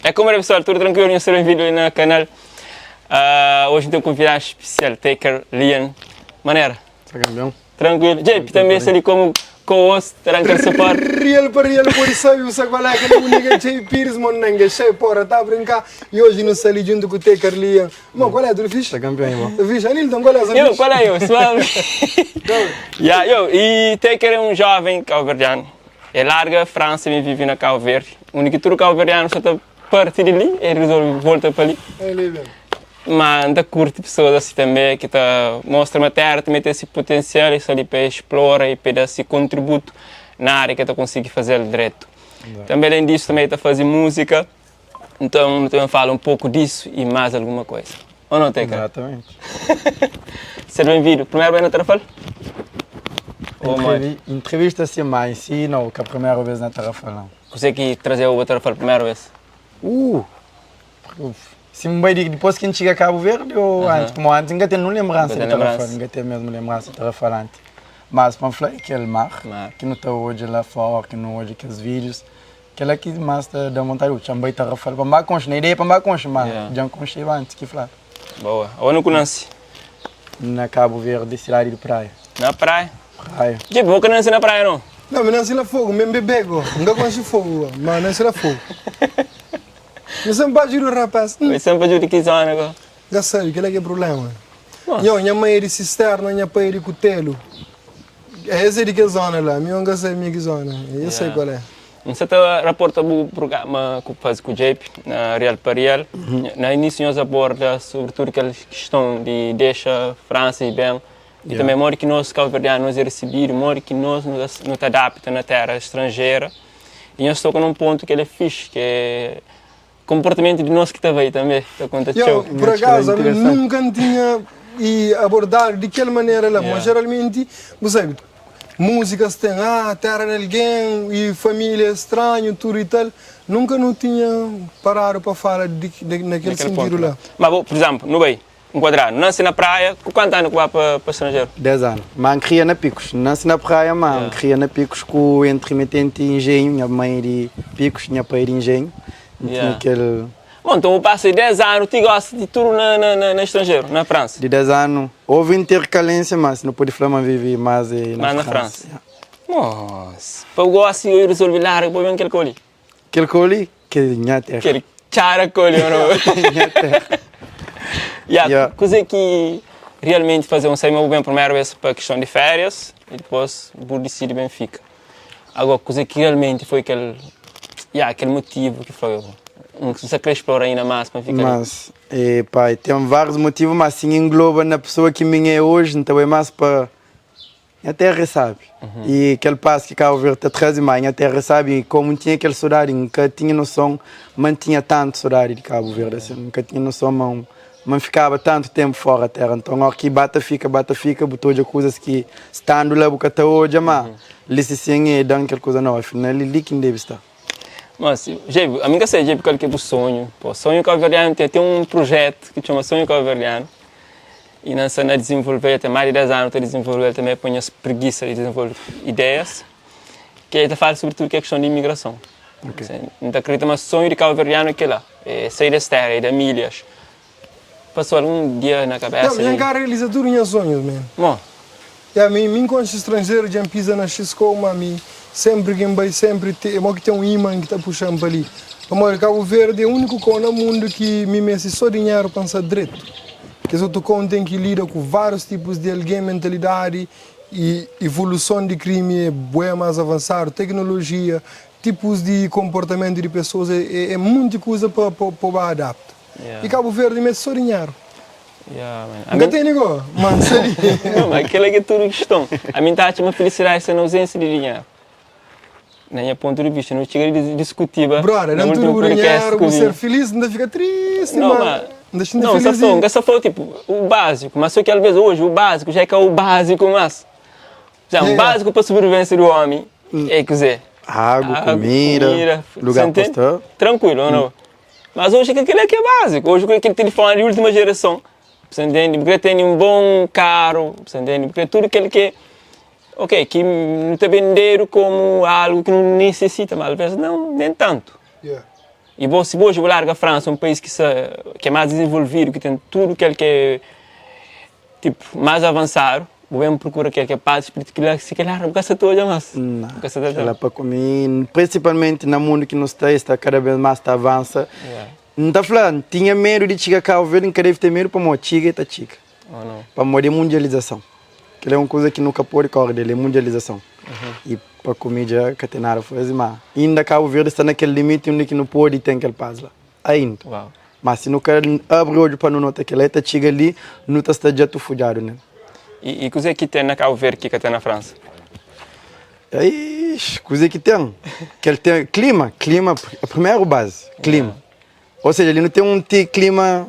É como é pessoal, tudo tranquilo? Nhos seja bem-vindo na canal. Hoje tem um convidado especial, Taker Leon. Maneira? Tá campeão? Tranquilo. JP também está ali como co-host, terá aquele suporte. Real para real, por isso sabe, você qual é aquele bonito Jay Pires, mano, não cheio, porra, tá a brincar. E hoje não ali junto com o Taker Leon. Mano, qual é? Tudo fixe? Tá campeão, irmão. Tudo fixe? Anilton, qual é? Eu, qual é eu? Suave. Yeah, yo, e Taker é um jovem cabo-verdiano. Ele larga a França e vive na Cabo Verde. O único tudo cabo-verdiano só está parte de ali, ele resolve voltar para ali. É ali mesmo. Mas anda curte pessoas assim também, que tá, mostra uma terra, também tem esse potencial, isso ali para explora e para dar esse contributo na área que tá consegue fazer direito. Também além disso, também está fazendo música, então também fala um pouco disso e mais alguma coisa. Ou não, Teca? Exatamente. Seja bem-vindo. Primeiro vem na Tarrafal? Ou mais? Entrevista assim mais, sim, não, que a primeira vez na Tarrafal, não. Você que trazer o Tarrafal primeira vez? Se me vai depois que a gente chega a Cabo Verde ou antes, como antes, ainda tenho lembrança Nunca de tem Tarrafal, lembrança. ainda tenho mesmo lembrança de Tarrafal antes. Mas para falar aquele mar, Mar. que não está hoje lá fora, que não hoje aqueles vídeos, aquela que mais tá dá vontade, o chambei Tarrafal, para mais concha, na ideia para mais concha, mas Yeah. já concha antes que falar. Boa. Ou no Cunanci? Na Cabo Verde, cidade de praia. Na praia. Praia. Tipo, vou Cunanci na praia não? Não, mas não se lá fogo, mesmo bebê, não gosto de fogo, mas não se lá fogo. Eu sempre ajudo o rapaz. Vai sempre ajuda que zona agora. Já sabe, aquele é que é problema. Nossa. Yo, minha mãe é de cisterna, minha pai é de cutelo. É esse de que zona lá, minha nunca sei minha que zona. Eu sei Yeah. qual é. Você tá raporta o programa que faz com o JP, na Real para Real. Na início nós aborda sobretudo aquela questão de deixa a França e bem. E Yeah. também modo que nós cabo-verdianos nos é recebido, modo que nós nos, nos adapta na terra estrangeira. E nós tocamos num ponto que ele é fixe, que é comportamento de nós que está aí também, que aconteceu. Eu, por Acho que é acaso, eu interessante. nunca tinha e abordado de aquela maneira lá, Yeah. mas geralmente, você sabe, músicas tem, ah, terra de alguém e família estranho, tudo e tal. Nunca não tinha parado para falar de, de, naquele, Naquele sentido ponto, lá. né? Mas, vou, por exemplo, no bem, enquadrado, nasce na praia, com quanto anos que vai para, para estrangeiro? 10 anos. Mas cria na Picos. Nasci na praia, mas Yeah. cria na Picos com o intermitente engenho. Minha mãe de Picos, minha pai de engenho. Tinha Yeah. aquele Bom, então eu passo 10 anos, tu gosta de tudo na, na, na, na estrangeiro, na França. de 10 anos. Houve intercalência, mas não pude falar, mas vivi mais eh, na Mais na França. França. Yeah. Nossa, eu gosto e eu resolvi largar, vou ver aquele coli. Aquele coli, que é minha terra. Aquele cara coli, não? Minha terra. Yeah, Yeah. Coisa que realmente fazer um sair bem primeiro vez para questão de férias e depois vou decidir Benfica. Agora, coisa que realmente foi aquele, yeah, aquele motivo que foi um que você quer explorar ainda mais para ficar ali. Mas, eh, pai, tem vários motivos, mas sim engloba na pessoa que mim é hoje, então é mais para. Minha terra sabe. E aquele passo que Cabo Verde atrás de mim, minha terra sabe. E como tinha aquele saudade, nunca tinha noção, mas tinha tanto saudade de Cabo Verde, assim, nunca tinha noção, mas, mas ficava tanto tempo fora da terra. Então, aqui bata fica, bata fica, botou de coisas que estando lá, boca até hoje, mas, lhe se é dando aquela coisa não, afinal, ali que deve estar. Mas, Jebe, a mim que sei, Jebe, qual que é o sonho. Pô, sonho cabo-verdiano tem, tem um projeto que chama Sonho Cabo-Verdiano. E não sei, na desenvolver, tem mais de 10 anos a desenvolver também, põe as preguiça de desenvolver ideias, que aí fala sobretudo que é questão de imigração. Ok. Não acredita, mas sonho de cabo-verdiano é que lá, é sair das terras, é da milhas. Passou algum dia na cabeça? Não, minha de- cara realiza tudo meus sonhos, man. Bom, Yeah, mim, mim com estrangeiro já pisa na Xisco, mas mim sempre quem vai sempre tem, é que tem um imã que está puxando para ali. Amor, Cabo Verde é o único com no mundo que me mece só dinheiro para pensar direito. Que esse outro com tem que lidar com vários tipos de alguém, mentalidade e evolução de crime é bué mais avançado, tecnologia, tipos de comportamento de pessoas, é, é, é muita coisa para para adaptar. Yeah. E Cabo Verde mete só dinheiro. yeah, man. A Nunca mim- tem nego, mano, sério. Não, mas aquilo é que é tudo questão. A mim tá uma felicidade essa na ausência de dinheiro. Na minha ponto de vista, não chega de discutir. ba, Brother, no não último tudo por podcast dinheiro, que eu vou vi. ser feliz, ainda fica triste, Não, mano. mas, Ainda sinto não, só feliz. foi, só foi tipo o básico, mas só que às vezes hoje o básico já é que é o básico, mas. Já, o Yeah. básico para a sobrevivência do homem é que dizer, Água, comida, lugar você para entende? estar. Tranquilo, ou não? Mas hoje é que aquilo é que é básico. Hoje com aquele telefone de última geração, você entende? Porque tem um bom carro, você entende? Porque tudo aquilo que ok, que não está vendido como algo que não necessita, mas às vezes não, nem tanto. Yeah. I bo, si bo oji bu larga Fransa, un país ki sta, ki é más dizenvolvidu, ki ten tudu kel ki é tipo más avansadu, bu ben prokura kel ki é paz di spritu, kila si kel ara bu ka sta ta odja más. Não, Bu ka sta ta kela ten. pa kumi, prinsipalmenti na mundu ki nu sta, e sta kada bes más ta avansa. Yeah. N ta fla, N tinha medu di txiga Kabu Verdi, N ka debe ten medu pamodi txiga e ta txiga. Oh no. Pamodi é mundializason. Kel-la é un kuza ki nu ka pode kóre del, é mundializason. I pa kumi dja ka ten nada faze, má inda Kabu Verdi sta na kel limiti undi ki nu pode ten kel pas la. Ainda. Uau. Má si nu ka abri odju pa nu nota kel-la, el ta txiga li, nu ta sta dja tufudjadu nel. I kuzê ki ten na Kabu Verdi ki ka ten na Fransa? Ixi, kuzê ki ten? Kel ten klima, klima, primeru bazi, klima. Ou seja, li nu ten un ti klima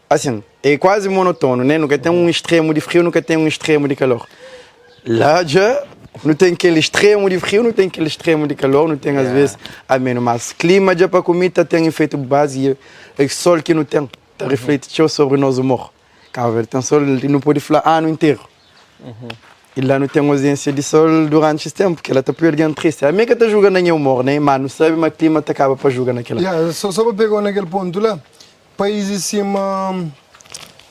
asin, é kuazi monotonu, né? Nu ka ten un extremu di friu, nu ka ten un extremu di kalor. La dja nu ten kel extremu di friu, nu ten kel extremu di kalor, nu ten as ves amenu. Mas klima dja pa ku mi ta ten efeitu bazi e sol ki nu ten ta rifleti txeu sobri nos umor. Kabu Verdi ten sol, nu pode fla anu interu. I la nu ten ozénsia di sol duranti es ténpu, kel-la ta poi algen tristi. Ami ka ta juga na nha umor, ne? Má nu sabe ma klima ta kaba pa juga na kel-la. Ya, só pa pega-u na kel pontu la, paízis sima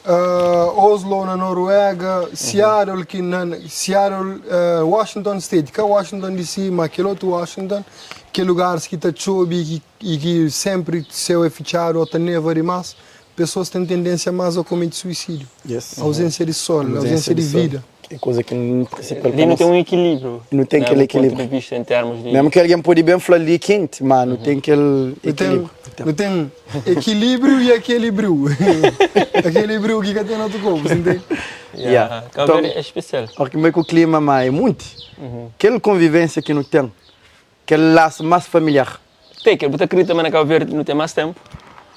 Oslo na Noruega, Seattle ki na Seattle, Washington State, ka Washington DC, má kel otu Washington, ki é lugaris ki ta txobe i ki sénpri séu é fitxadu ô ta neva dimás, Pessoas ten tendência más a comete suicídio. Yes. Ausência de sol, ausência de vida. É coisa ki principal Li nu ten un equilíbrio. Nu ten kel equilíbrio. Ponto de vista em termos de Mesmo ki algen pode ben fla li kenti, ma nu ten kel equilíbrio. Nu ten equilíbrio e aquelibriu. Aquelibriu ki ka ten na otu korpu, si ntende? Yeah. Cabo Verde é especial. Porque meio que o clima ma é muito. Kel convivência ki nu ten, kel laço más familiar. Taker, bu ta kridita ma na Cabo Verde nu ten más tempu?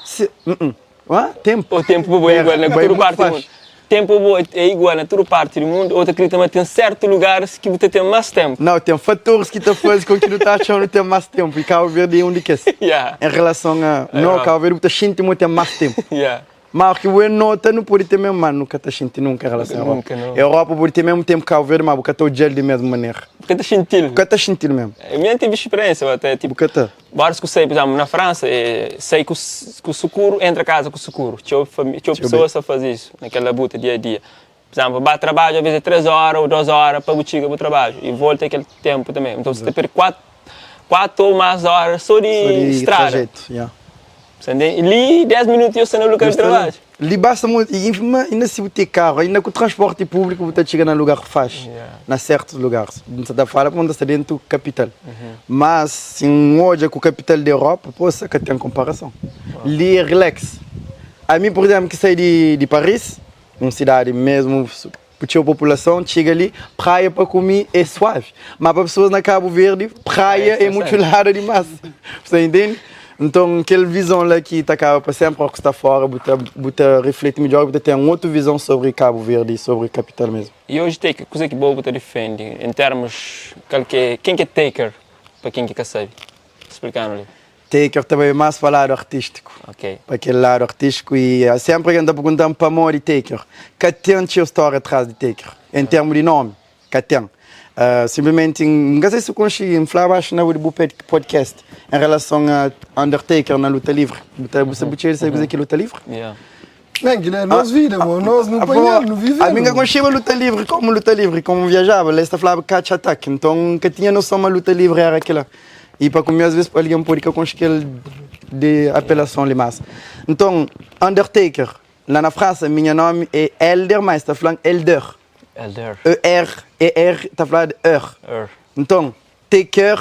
Si, uh-uh. Hã? Tempu? Ou tempu pa bo é igual na Bai tudu mutu parti di faxi. mundu? Tempu pa bo é igual na tudu parti di mundu ou ta kridita ma ten sertu lugaris ki bu ta ten más tempu? Nau, ten fatores ki ta faze kon ki nu ta atxa ma nu ten más tempu i Cabo Verde é un di kes. Yeah. En relason a, no, Europa. Cabo Verde bu ta xinti ma bu ten más tempu. Yeah. Má ki bu é nota nu pode ten mesmu, má nu ka ta xinti nunka em relason a Europa. Nunka, não. Europa pode ten mesmu tempu ki Cabo Verde, má bu ka ta odja-l di mesmu manera. Bu ka ta xinti-l. Bu ka ta xinti-l mesmu. Mi N tive speriensia, bu ta Bu ka ta. Várius ku sai, por exemplo, na Fransa, eh, sai ku, ku sukuru, entra kaza ku sukuru. Txeu fami, txeu Txeu pesoas ta faze isu na kel labuta dia a dia. Por exemplo, ba trabadju aves é 3 ora ou 2 ora pa bu txiga bu trabadju e volta é kel tempu tanbe. Nton bu ta perde 4, 4 ou más ora so di Só di strada. trajetu, ya. Sa ntende? Li 10 minutu dja sta na lugar di trabadju. Li basta mu, i inda si bu ten karu, inda ku transporti públiku bu ta txiga na lugar faxi, na sertus lugaris. N sa ta fala pamodi N ta sta dentu kapital. Mas si N odja ku kapital di Europa, posa, ka ten konparason. Li é relax. Ami, pur izénplu, ki sai di Paris, un sidadi mesmu ku txeu populason, txiga li, praia pa ku mi é suavi. Má pa pesoas na Kabu Verdi, praia é mutu ladu dimás. Bu sta intende? Nton, kel vizon la ki ta kaba pa sénpri óras ki sta fóra, bu ta bu ta rifleti midjór i bu ta ten otu vizon sobri Kabu Verdi i sobri kapital mésmu. I oji Taker, kuzê ki bo bu ta difende en termus kal ki é, ken ki é Taker pa ken ki ka sabe? Splika-nu li. Taker ta bai más pa ladu artístiku. Ok. Pa kel ladu artístiku i sénpri algen ta pergunta-m pamodi Taker. Ka ten txeu stória tras di Taker, en termu di nómi, ka ten. Sinplimenti, N ka sai si bu konxe, N flaba axu na bu podcast en relason a Undertaker na luta livri. Bu ta bu txeu di sabe kuzê ki é luta livri? Yeah. Man, kel-la é nos vida, mo. Nos nu panha-l, nu vive-l. Ami N ka konxeba luta livri komu luta livri, komu N viajaba la es ta flaba catch attack, nton N ka tinha noson ma luta livri éra kel-la. I pa kume asves algen pode ka konxe kel di apelason li mas. Nton, Undertaker, la na Fransa minha nomi é Elder ma es ta fla-m Elder. Elder. E-R, E-R ta fladu Er. Er. Nton, Taker,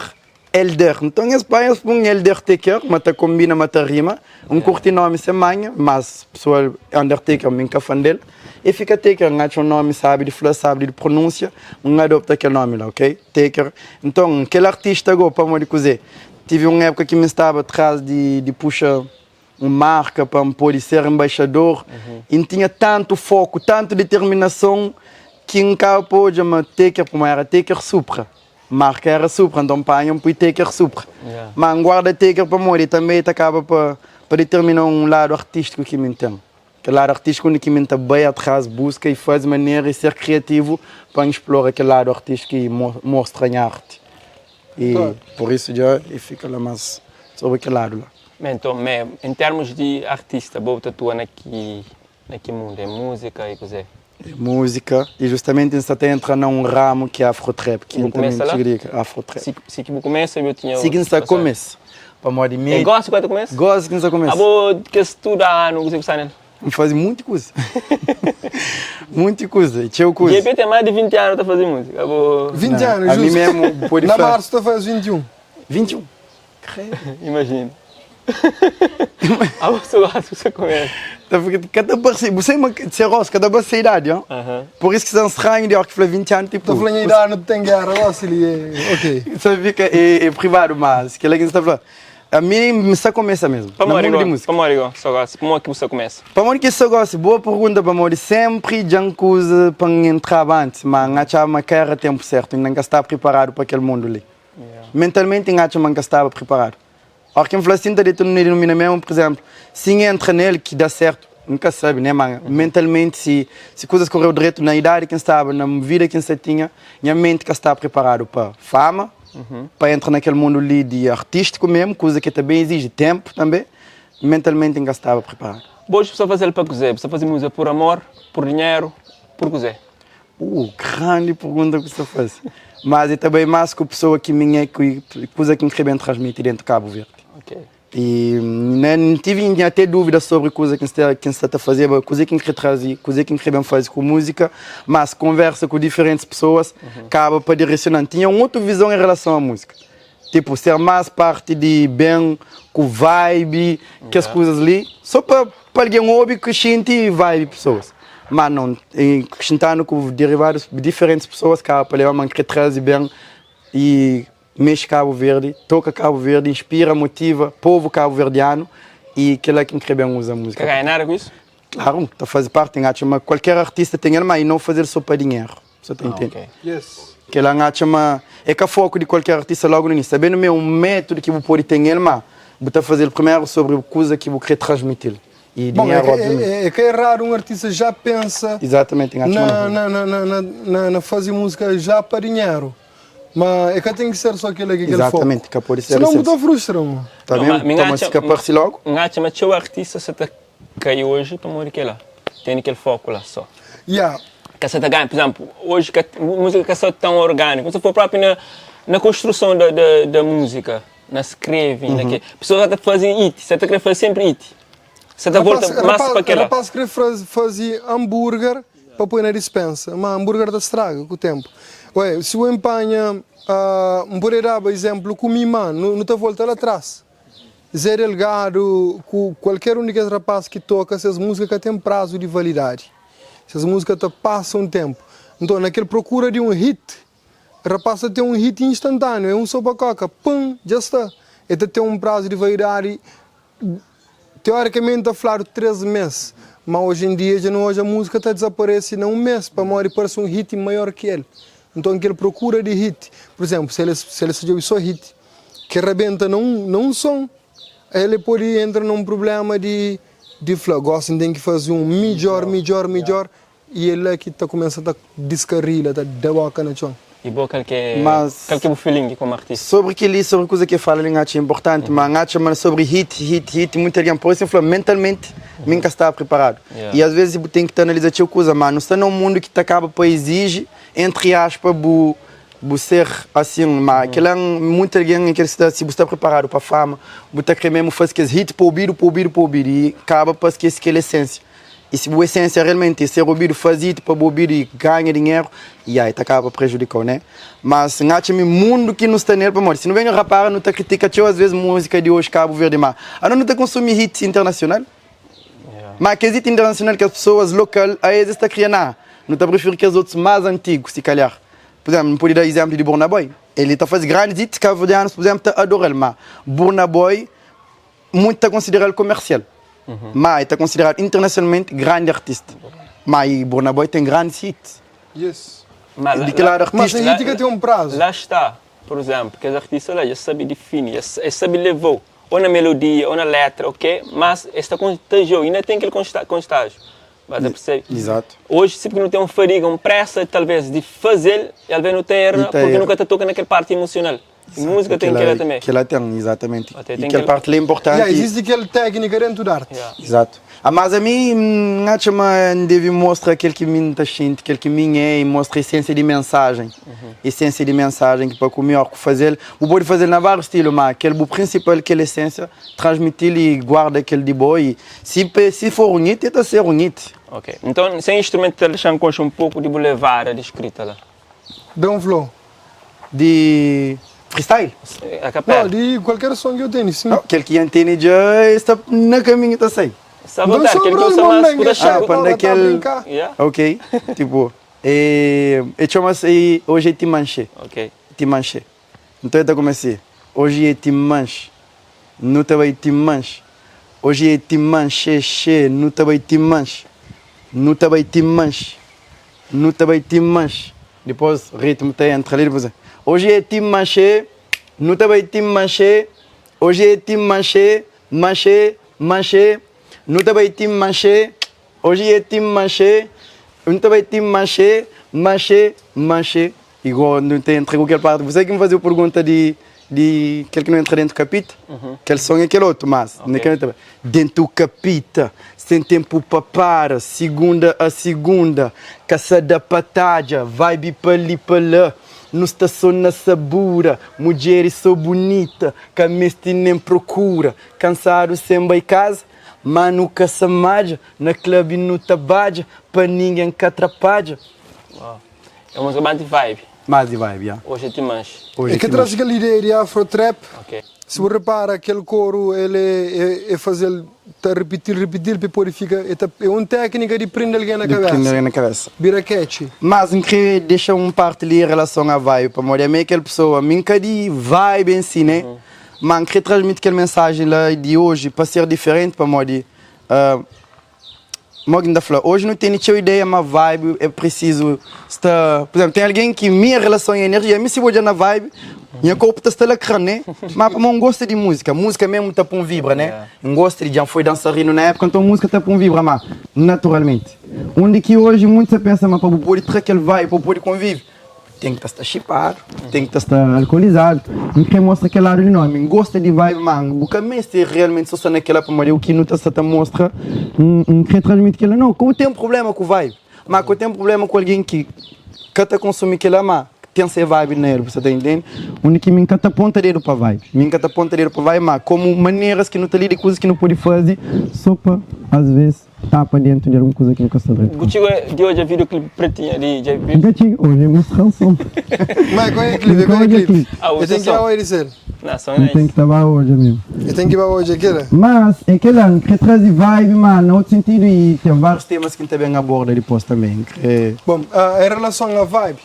Elder. Nton es panha es pun Elder Taker, ma ta konbina ma ta rima. N kurti nomi sen manha, mas pesoal Undertaker mi N ka fan del. E fika Taker, N atxa un nomi sabi di fla, sabi di pronunsia, N adopta kel nomi la, ok? Taker. Nton, kel artista go, pamodi kuzê? Tive un époka ki mi staba tras di di puxa un marka pa N pode ser enbaixador i N tinha tantu foku, tantu determinason ki N kaba pa odja ma Taker, pamodi éra Taker Supra, marka éra Supra, nton N panha N pui Taker Supra. Ma N guarda Taker pamodi tanbe ta kaba pa pa determina un ladu artístiku ki mi N ten. Kel ladu artístiku undi ki mi N ta bai atras, buska i faze manera i ser kriativu pa N explora kel ladu artístiku i mostra nha arti. I pur isu dja e fika la mas sobri kel ladu la. Bem, então, me, em termos de artista, bo ta atua na ki, na ki mundo? É música e kuzê? É música e justamente N sta ta entra na um ramo ki é Afrotrap, ki Bu N também kumesa lá? txiga di Afrotrap. Si, si ki bu kumesa, bu tinha Si ki N outros sta passagens. kumesa, pamodi mi É gosi ku ta kumesa? Gosi ki N sta kumesa. Abo kes tudu anu kuzê ku sta nel? N faze munti kuza. Munti kuza, txeu kuza. JP tem mais de 20 anu ta faze música. Abo 20 anu, A mi justo. mesmo bu pode Na fla. marsu ta faz 21. 21. Imagina. Abo so gosi ku sa kumesa. Ta fika, ka ta parse, bu sai ma se rosto, ka ta parse idadi, ó. Por isso ki sta stranhu di óki ki fla 20 anu, tipo. Ta fla nha idadi nu ten guerra gosi li, é ok. Sa fika, é, é privadu, mas kela ki N sta fla. Ami N sta kumesa mesmu, na Pamodi mundu di go? múzika. Pamodi go? So gosi, pamodi ki bu sta kumesa? Pamodi ki so gosi? Boa pergunta, pamodi sempri dja N kuza pa N entraba antis, ma N atxaba ma ka era tempu sertu, inda N ka staba priparadu pa kel mundu li. Mentalmenti N atxa ma N ka staba priparadu. Óras ki N fla si, N ta deta no ilumina mesmu, pur izénplu, si N entra nel ki da sertu, N ka sabe, ne? Ma mentalmenti si si kuzas koreu dretu na idadi ki N staba, na vida ki N sta tinha, nha menti ka staba priparadu pa fama, pa entra na kel mundu li di artístiku mesmu, kuza ki ta ben iziji ténpu tanbê, mentalmenti N ka staba priparadu. Bo bu sta faze-l pa kuzê? Bu sta faze múzika pur amor, pur dinheru, pur kuzê? Grandi pergunta ki bu sta faze. Mas e ta bai más ku pesoa ki mi é, ku kuza ki N kre ben transmiti déntu Kabu Verdi. E N tive N tinha até dúvida sobri kuza ki N sta ki N sta ta fazeba, kuzê ki N kre traze, kuzê ki N kre ben faze ku múzika, mas konversa ku diferentis pesoas kaba pa diresiona-m. Tinha un otu vizon en relason a múzika, tipu ser más parti di ben ku vibe, kes kuzas li, so pa pa algen obi ku xinti vibe pesoas. Má non, xintadu ku derivadus diferentis pesoas kaba pa leba ma N kre traze ben e Mexe Cabo Verde, toka Cabo Verde, inspira, motiva povo cabo-verdiano e kela ki N kre ben uza múzika. Ka ganha nada ku isu? Claro, ta faze parte, N atxa ma kualker artista ten el, ma e não fazel so pa dinheru, so ta intende. Ok. Yes. Kela N atxa ma é ka foku di kualker artista logu no inísiu, sabendo ma é un método ki bu pode ten el, ma bu ta fazel primeru sobri kuza ki bu kre transmitil e Bom, é dinheru ka, obviamenti. é, é ka erradu un artista já pensa Exatamente, N atxa ma na, não. na, na, na, na, na, na faze múzika já pa dinheru. Ma e ka ten ki ser so kila ki kel foku. Exatamente, ka pode ser Senão bu ta frustra, mo. Ta Não, mesmo? Toma si ka parse logo. N atxa ma txeu artista sa ta kai oji pamodi kela. Tene kel foku la so. Yeah. Ka sa ta ganha, por exemplo, oji ka múzika ka sa tão orgânico. Se for próprio na na construção da da da múzika, na skreve, na ke, pessoas sa ta faze hit, sa ta kre faze sempre hit. Sa ta volta más pa kela. Rapaz kre faze hambúrguer pa poi na dispensa, ma hambúrguer ta straga ku tempu. Ué, si bu empanha, N pode daba izénplu ku mi, ma nu ta volta la tras. Zé Delgado ku kualker un di kes rapaz ki toka, ses múzika ka ten prazu di validadi. Ses múzika ta pasa un tempu. Nton, na kel prokura di un hit, Rapaz ta ten un hit instantâneo, é un sopa koka, pum, dja sta. El ta ten un prazu di validadi, teorikamenti ta fladu 3 mês, ma oji en dia dja nu odja múzika ta dizaparese na un mês, pamodi parse un hit maior ki el. Nton kel prokura di hit, pur izénplu, si el si el sta djobe só hit, ki rabenta na un na un son, el pode entra na un prubléma di di fla, gósi N ten ki faze un midjór, midjór, midjór, I é la ki ta kumesa ta diskarila, ta da boka na txon. I bo kal ke Mas kal ke bu feeling komu artista? Sobri kel-li, sobri kuza ki el fala li, N atxa inportanti, ma N atxa ma sobri hit, hit, hit, muita algen, por isu N fla, mentalmenti mi N ka staba priparadu. I asvezis bu ten ki ta analiza txeu kuza, ma nu sta na un mundu ki ta kaba pa iziji, entri aspa, bu bu ser asin, ma kel-la muita algen é kel ki sta, si bu sta priparadu pa fama, bu ta kre mésmu faze kes hit pa obidu, pa obidu, pa obidu i kaba pa skese kel esensia. I si bu esensia realmenti é ser obidu, faze it pa bu obidu i ganha dinheru, ya, e ta kaba pa prejudika-u, ne? Mas N atxa mi mundu ki nu sta nel, pamodi si nu ben rapara nu ta kritika txeu asves múzika di oji Kabu Verdi, ma anos nu ta konsumi hits internasional. Ma kes hit internasional kes pesoas lokal aes es ta kria na, nu ta prifiri kes otus más antigu si kalhar. Pur izénplu, nu pode da izénplu di Burna Boy, el ta faze grandis hits, kabuverdianus pur izénplu ta adora-l, ma Burna Boy Muitu ta konsideral komersial, ma e ta konsideradu internasionalmenti grandi artista. Ma i Burna Boy ten grandis hits. Yes. Ma Di ki ladu Mas artista? se hit ka ten un prazu. Lá está, por exemplo, kes artista la dja sabe difini, es sabe levau ou na melodia ou na letra, ok, mas es ta kontagiau, inda ten kel konstagiu, ba ta percebe? Exato. Hoje si porque nu ten un fadiga, un pressa talvez di fazel, e alvez nu ta erra E ta porque nu erra. ka ta toka na kel parti emosional. Múzika ten kel-la tanbê. Kel-la ten, izatamenti. Ok, I ten kel kel. parti la é Ya, inportanti. izisti kel téknika déntu di arti. Ya. Izatu. Ah, mas ami N atxa ma N debe mostra kel ki mi N ta xinti, kel ki mi N é i mostra esensia di mensajen. Esensia di mensajen ki pa ku mi óras ku faze-l, bu pode faze-l na várius stilu, má kel bu prinsipal, kel esensia, transmiti-l i guarda kel di bo i si pa si for un hit, el ta ser un hit. Ok. Nton, sen instrumentu ta dexa-m konxe un poku di bu levada di skrita la. Da un flow. Di freestyle? A capela. Não, di kualker son ki eu teni, sim. Não, kel ki N teni dja sta na kaminhu ta sai. Sta vontadi, kel ki usa mas ku ta Ah, xagu. pa N da kel. Yeah. Ok, tipo, e txoma-se Hoje é Timanxe. Ok. Timanxe. Nton el ta kumesa si, Oji é Timanxe, nu ta bai Timanxe. Oji é Timanxe, xe, nu ta bai Timanxe. Nu ta bai Timanxe. Nu ta bai ti manxe. Dipôs ritmu ta entra li dipôs Oji é ti manxe, nu ta bai ti manxe Oji é ti manxe, manxe, manxe Nu ta bai ti manxe Oji é ti manxe, nu ta bai ti manxe Manxe, manxe Igual nu ta entra ku kel parti Você ki mi faze pergunta di di kel ki nu entra dentu kapita Kel son é kel otu mas okay. Dentu kapita Sen tenpu pa para Sigunda a sigunda Ka sa da pa tadja Vibe pa li pa la Nu sta so na sabura Mudjeris so bunita Ka meste nen prokura Kansadu sen bai kaza Ma nu ka sa madja Na club nu ta badja Pa ningen ka trapadja. Wow. É un múzika más di vibe. Más di vibe, ya. Oji é ti manxe. Oji É é ki ti traze manxe. kel ideia di afro trap. Ok. Si bu repara kel koru el é é fazel ta ripitil ripitil pa el pode fika é ta é un téknika di prende algen na Di prende kabesa. algen na kabesa. Bira catchy. Mas N kre dexa un parti li en relason a vibe, pamodi ami é kel pesoa, ami N ka di vibe en si, né? Ma N kre transmiti kel mensajen la di oji pa ser diferenti, pamodi Mo ki N ta fla, oji nu tene txeu ideia ma vibe é prisizu sta. Pur izénplu, ten algen ki mi en relason a enerjia, mi si bu odja na vibe, nha korpu ta sta lakran, né? Má pamodi N gosta di múzika, múzika mésmu ta pô-m vibra, né? N gosta di, dja N foi dansarinu na épuka, nton múzika ta pô-m vibra, má naturalmenti. Undi ki oji muitus ta pensa ma pa bu pode tra kel vibe, pa bu pode konvive, Ten ki ta sta xipadu, ten ki ta sta alkolizadu. N kre mostra kel ladu di nomi. N gosta di vibe ma bu ka meste realmenti so sta na kela pamodi é u ki nu ta sta ta mostra. N kre transmiti kela. No, ka bu ten prublema ku vibe, ma ka bu ten prublema ku algen ki ka ta konsumi kela ma ten se vibe na el. Bu sta ta intende? Undi ki mi N ka ta ponta dedu pa vibe. Mi N ka ta ponta dedu pa vibe ma komu maneras ki nu ta lida i kuzas ki nu pode faze so pa asves. Tapa dentu di algun kuza ki nu ka sta dretu. Bu txiga di odja video clip pretinha di Djay N ka txiga odja, mostra-m som. Mai, qual é clipe? N ka Qual é odja clipe? clipe. Ah, Eu usa tenho que som. ir ao ser. Na, som é N ten nice. ki ta ba odja mesmu. Eu tenho que ir ao hoje aquele. Mas é kel-la, N kre traze vibe, ma na otu sentidu i ten várius temas ki N ta ben aborda dipôs tanbê. N kre. Bom, ah, em relação a vibe,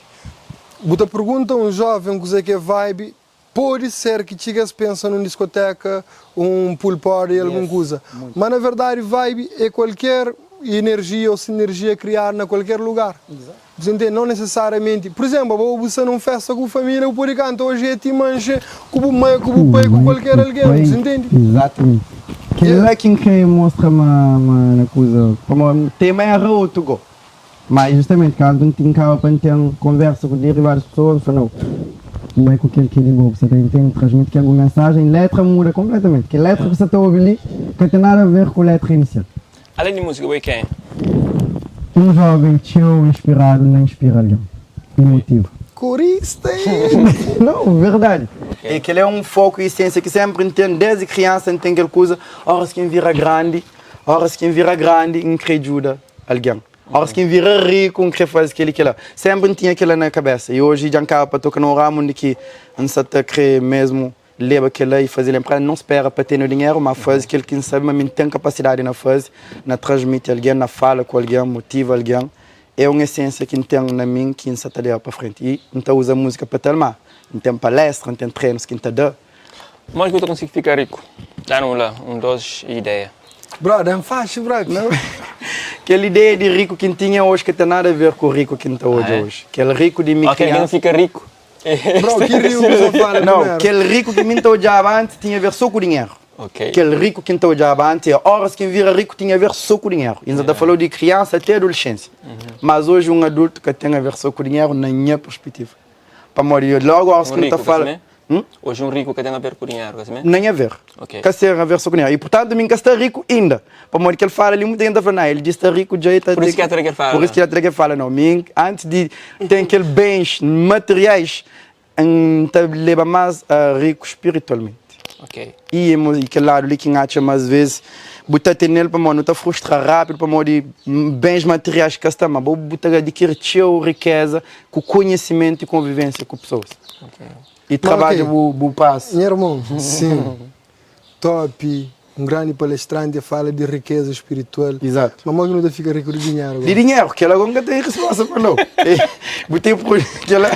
bu ta pergunta um jovem kuzê ki é vibe, Pode ser ki txiga es pensa nun diskoteka, un pool party, algun kuza. Ma na verdadi vibe é kualker enerjia ou sinerjia kriadu na kualker lugar. Bu ta ntende? Nau nesesariamenti. Pur izemplu, abo bu sta nun festa ku bu familia, bu pode kanta Oji é ti manxe ku bu mai, ku bu pai, ku kualker algen. Bu ta ntende? Exatamente. Kel-la ki N kre mostra ma na kuza, pamodi tema era otu go. Má justamente kantu N tinkaba pa N ten konversa ku derivadas pesoas, N fla, Nau, N bai ku kel ki é di bo, bu sa ta intende? Transmiti ki algun mensajen, letra muda konpletamenti. Kel letra ki bu sa ta obi li ka ten nada a ver ku letra inisial. Alén di múzika, bo é kenha? Un jóven txeu inspiradu na inspira algen i motiva. Korista é! Nau, verdadi. É kel é un foku i esensia ki sénpri N ten desdi kriansa. N ten kel kuza, óras ki N vira grandi, óras ki N vira grandi, N krê djuda algen. Óras ki N vira riku, N krê faze kel-li, kel-la. Sénpri N tinha kel-la na kabésa. I oji dja N kaba pa toka na un ramu undi ki N sa ta krê mésmu leba kel-la i faze-l enpresa. N non spera pa tene dinheru, má faze kel ki N sabe ma mi N ten kapasidadi na faze, na transmiti algen, na fala ku algen, motiva algen. É un esénsia ki N ten na mi ki N sa ta leba pa frenti. I N ta uza múzika pa tal, má N ten palestra, N ten trenus ki N ta da. Modi ki bu ta konsigi fika riku? Da-nu la un dos ideia. Brother, N faxi, brother. Não. Kel ideia di riku ki N tinha oji ka ten nada a ver ku riku ki N ta odja oji. Kel riku di mi Ok, algen kriansa. fika riku. Bro, ki riku ki bu ta fala Não, primeru? kel riku ki mi N ta odjaba antis tinha a ver so ku dinheru. Ok. Kel riku ki N ta odjaba antis é óras ki N vira riku tinha a ver so ku dinheru. I N sa ta fala-u di kriansa até adolescência. Mas oji un adultu ka ten a ver so ku dinheru na nha perspetiva. Pamodi logu óras Un ki nu ta riku ka fala. simé? Oji un riku ka ten aver ku dinheru, ka si mé? Nen aver. Ok. Ka ser aver so ku dinheru. I purtantu mi N ka sta riku inda. Pamodi kel fala li, muita gente ta fla, nah, el dja sta riku dja, el ta Pur isu ki el ta da kel fala Pur isu ki el ta da kel fala. Nau, mi antis di ten kel bens materiais, N ta leba más a riku spiritualmenti. Ok. I i kel ladu li ki N atxa ma asves bu ta tene-l pamodi nu ta frustra rápidu pamodi bens materiais ka sta, ma bo bu ta adikiri txeu rikeza ku konhisimentu i konvivensia ku pesoas. Ok. I trabadja bu bu pas. Nha irmon, sim. Top, um grandi palestrante fala di rikeza spiritual. Exato. Ma mo ki nu ta fika riku di dinheru Di dinheru, kela agora nka ten resposta pa nau. Bu ten pro kela.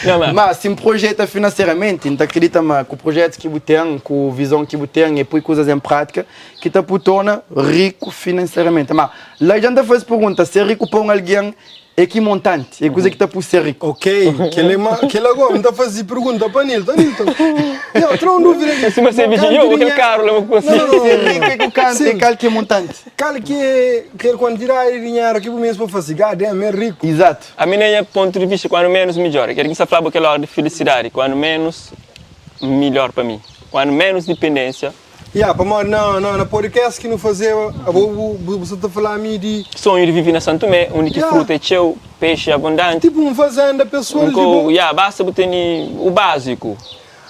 Não, mas- Ma si N projeta finanseramenti, N ta akredita ma ku projetus ki bu ten, ku vizon ki bu ten e pui kuzas en prátika ki ta pui torna riku finanseramenti. Ma la dja N ta faze pergunta, ser riku pa un algen É ki montanti? É kuza ki ta pui ser riku? Ok, kel é ma, kel agora N ta faze pergunta pa Nilton. Nilton, yo, tra un dúvida aqui. Sima se bixi, yo, kel karu la ma ku Não, não, não. Ser riku é ku kantu, é kal ki é montanti? Kal ki é kel kuantidadi di dinheru ki bu meste pa faze? God damn, é riku. Izatu. Ami na nha pontu di vista, kuandu menus midjor. Kel ki N sta flaba kel ora di filisidadi, kuandu menus midjor pa mi. Kuandu menus dipendensia. Ya, pamodi na, na, na podcast ki nu fazeba, abo bu, bu, bu sa ta fala mi di. Sonhu di vive na San Tumé, undi ki Ya. fruta é txeu, pexi é abundanti. Tipu un fazenda pesoal Un di ko, bo. ya, basta bu tene u básiku.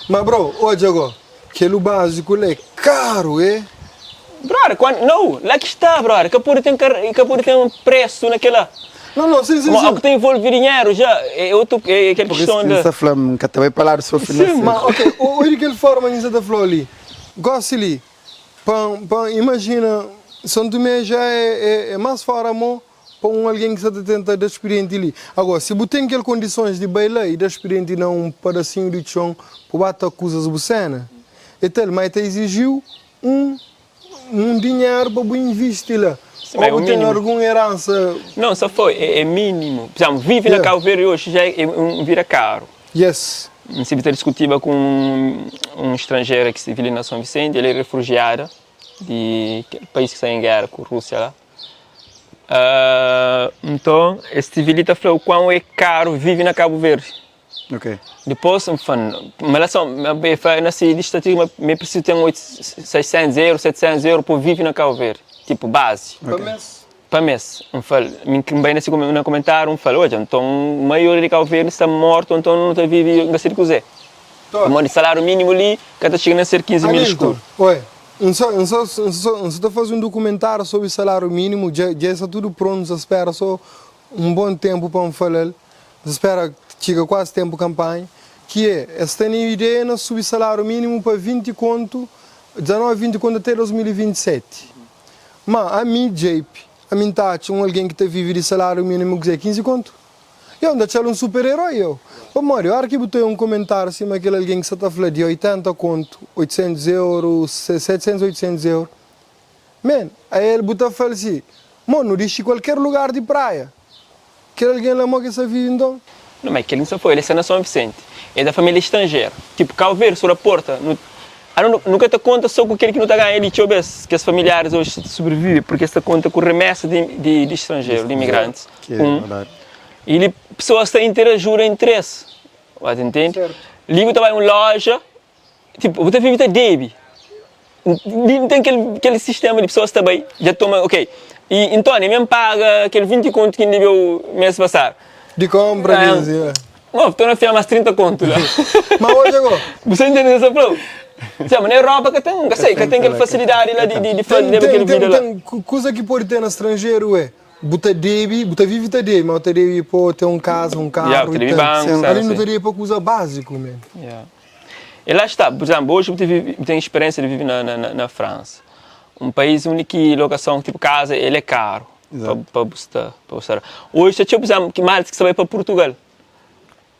Ma bro, odja go, kel u básiku la é karu, e? Brother, kuandu, nau, la ki sta, brother, ka pode ten kar, ka pode ten presu na kela. Não, não, sim, sim, Mo, sim. o ki ta envolve dinheru ja é otu, é kel Por isso kiston ki de. N sa fla, N ka ta bai pa ladu so finanseru. Ma, ok, oi di kel forma ki N sa ta fla-u li. Gósi li, pa, pa imajina, São Tomé já é, é, é más fóra mô pa un algen ki sa ta tenta da spirienti li. Agora, si bu ten kel kondisons di bai la i da spirienti na un padasinhu di txon pa bu ba ta kuzas bu séna, e tal, má e ta iziji-u un, un dinheru pa bu invisti la. Sim, mas Ô é o bu ten mínimo. algun eransa. Não, só foi, é, é mínimo. Por exemplo, vive na Yeah. Cabo Verde hoje já é um vida caro. Yes. N sibi ta diskutiba ku un, un stranjera ki vive li na São Vicente, el é refugiada di kel país ki sta en géra ku Rúsia la. Uh, nton, es stive li ta fla o kuão é karu vive na Cabo Verde. Ok. Dipôs, N fla, ma la son, ma e fla, na si lista ti ma mi prisizu ten 8, 600 euro, 700 euro pa vive na Cabo Verde, tipo base. Pa mês? Pa mês. N fla, mi N bai na si na komentáriu, N fla, odja, nton maioria di Cabo Verde sta mortu, nton nu ta vive N ka sabe di kuzê. Pamodi saláriu mínimu li ka ta txiga nen ser 15 mil Anilton, eskudu. oi, N sa, N sa, N sa, N sa ta faze un dokumentáriu sobri saláriu mínimu, dja, dja sta tudu prontu, N sa spera so un bon ténpu pa N fala-l, N sa spera txiga kuazi ténpu kanpanha, ki é, es tene ideia na subi saláriu mínimu pa 20 kontu, 19, 20 kontu até 2027. Ma ami, JP, ami N ta atxa un algen ki ta vive di saláriu mínimu kuzê, 15 kontu? Yo, N ta atxa-l un super-eroi, yo. Pamodi, óra ki bu ta oia un komentáriu sima kel algen ki sa ta fla di 80 kontu, 800 euru, 700, 800 euru, man, ael bu ta fla-l si, Mon, nu dixi kualker lugar di praia. Kel algen la mo ki sa vive nton? Não, mas kel sa foi, el sta na São Vicente. É da família estrangeira. Tipo, Cabo Verde, su raporta, nu, ah, nu, nu ka ta konta só ku kel ki nu ta ganha li txeu bes. Kes familiares hoje ta sobrevive porque es ta konta ku remessa di, di, di estrangeiro, di imigrantes. Que é Um, verdade. e li pessoas ta interajuda entre es. Ba ta entende? Certo. Li bu ta bai un loja, tipo, bu ta vive ta debe. Li nu ten kel, kel sistema di pessoas ta bai, dja toma, ok. E Ntoni, mi N paga kel 20 kontu ki N debeu mes pasadu. Di compra, Ah, diz, yeah. Mo, torna fia mas 30 kontu la. Ma hoje go. Bu sta intende sa flau? Sia, ma na Europa ka ten, ka sei, ka ten kel fasilidadi la di, di, di Ten, leba ten, kel ten, vida la. ten kuza ki pode ten na stranjeru é bu ta debe, bu ta vive ta debe, ma bu ta debe pa ten un kaza, un Yeah, karu bu ta e debe tal. banku, Ali nu sim. ta debe pa kuza básiku man. Yeah. E lá está, por exemplo, hoje bu ta vive, bu ten experiência de vive na, na, na França. Um país undi ki lokason, tipo kaza, ele é karu pa, pa bu sta, pa bu sta. Hoje ta txeu, por exemplo, ki maltas ki sta bai pa Portugal.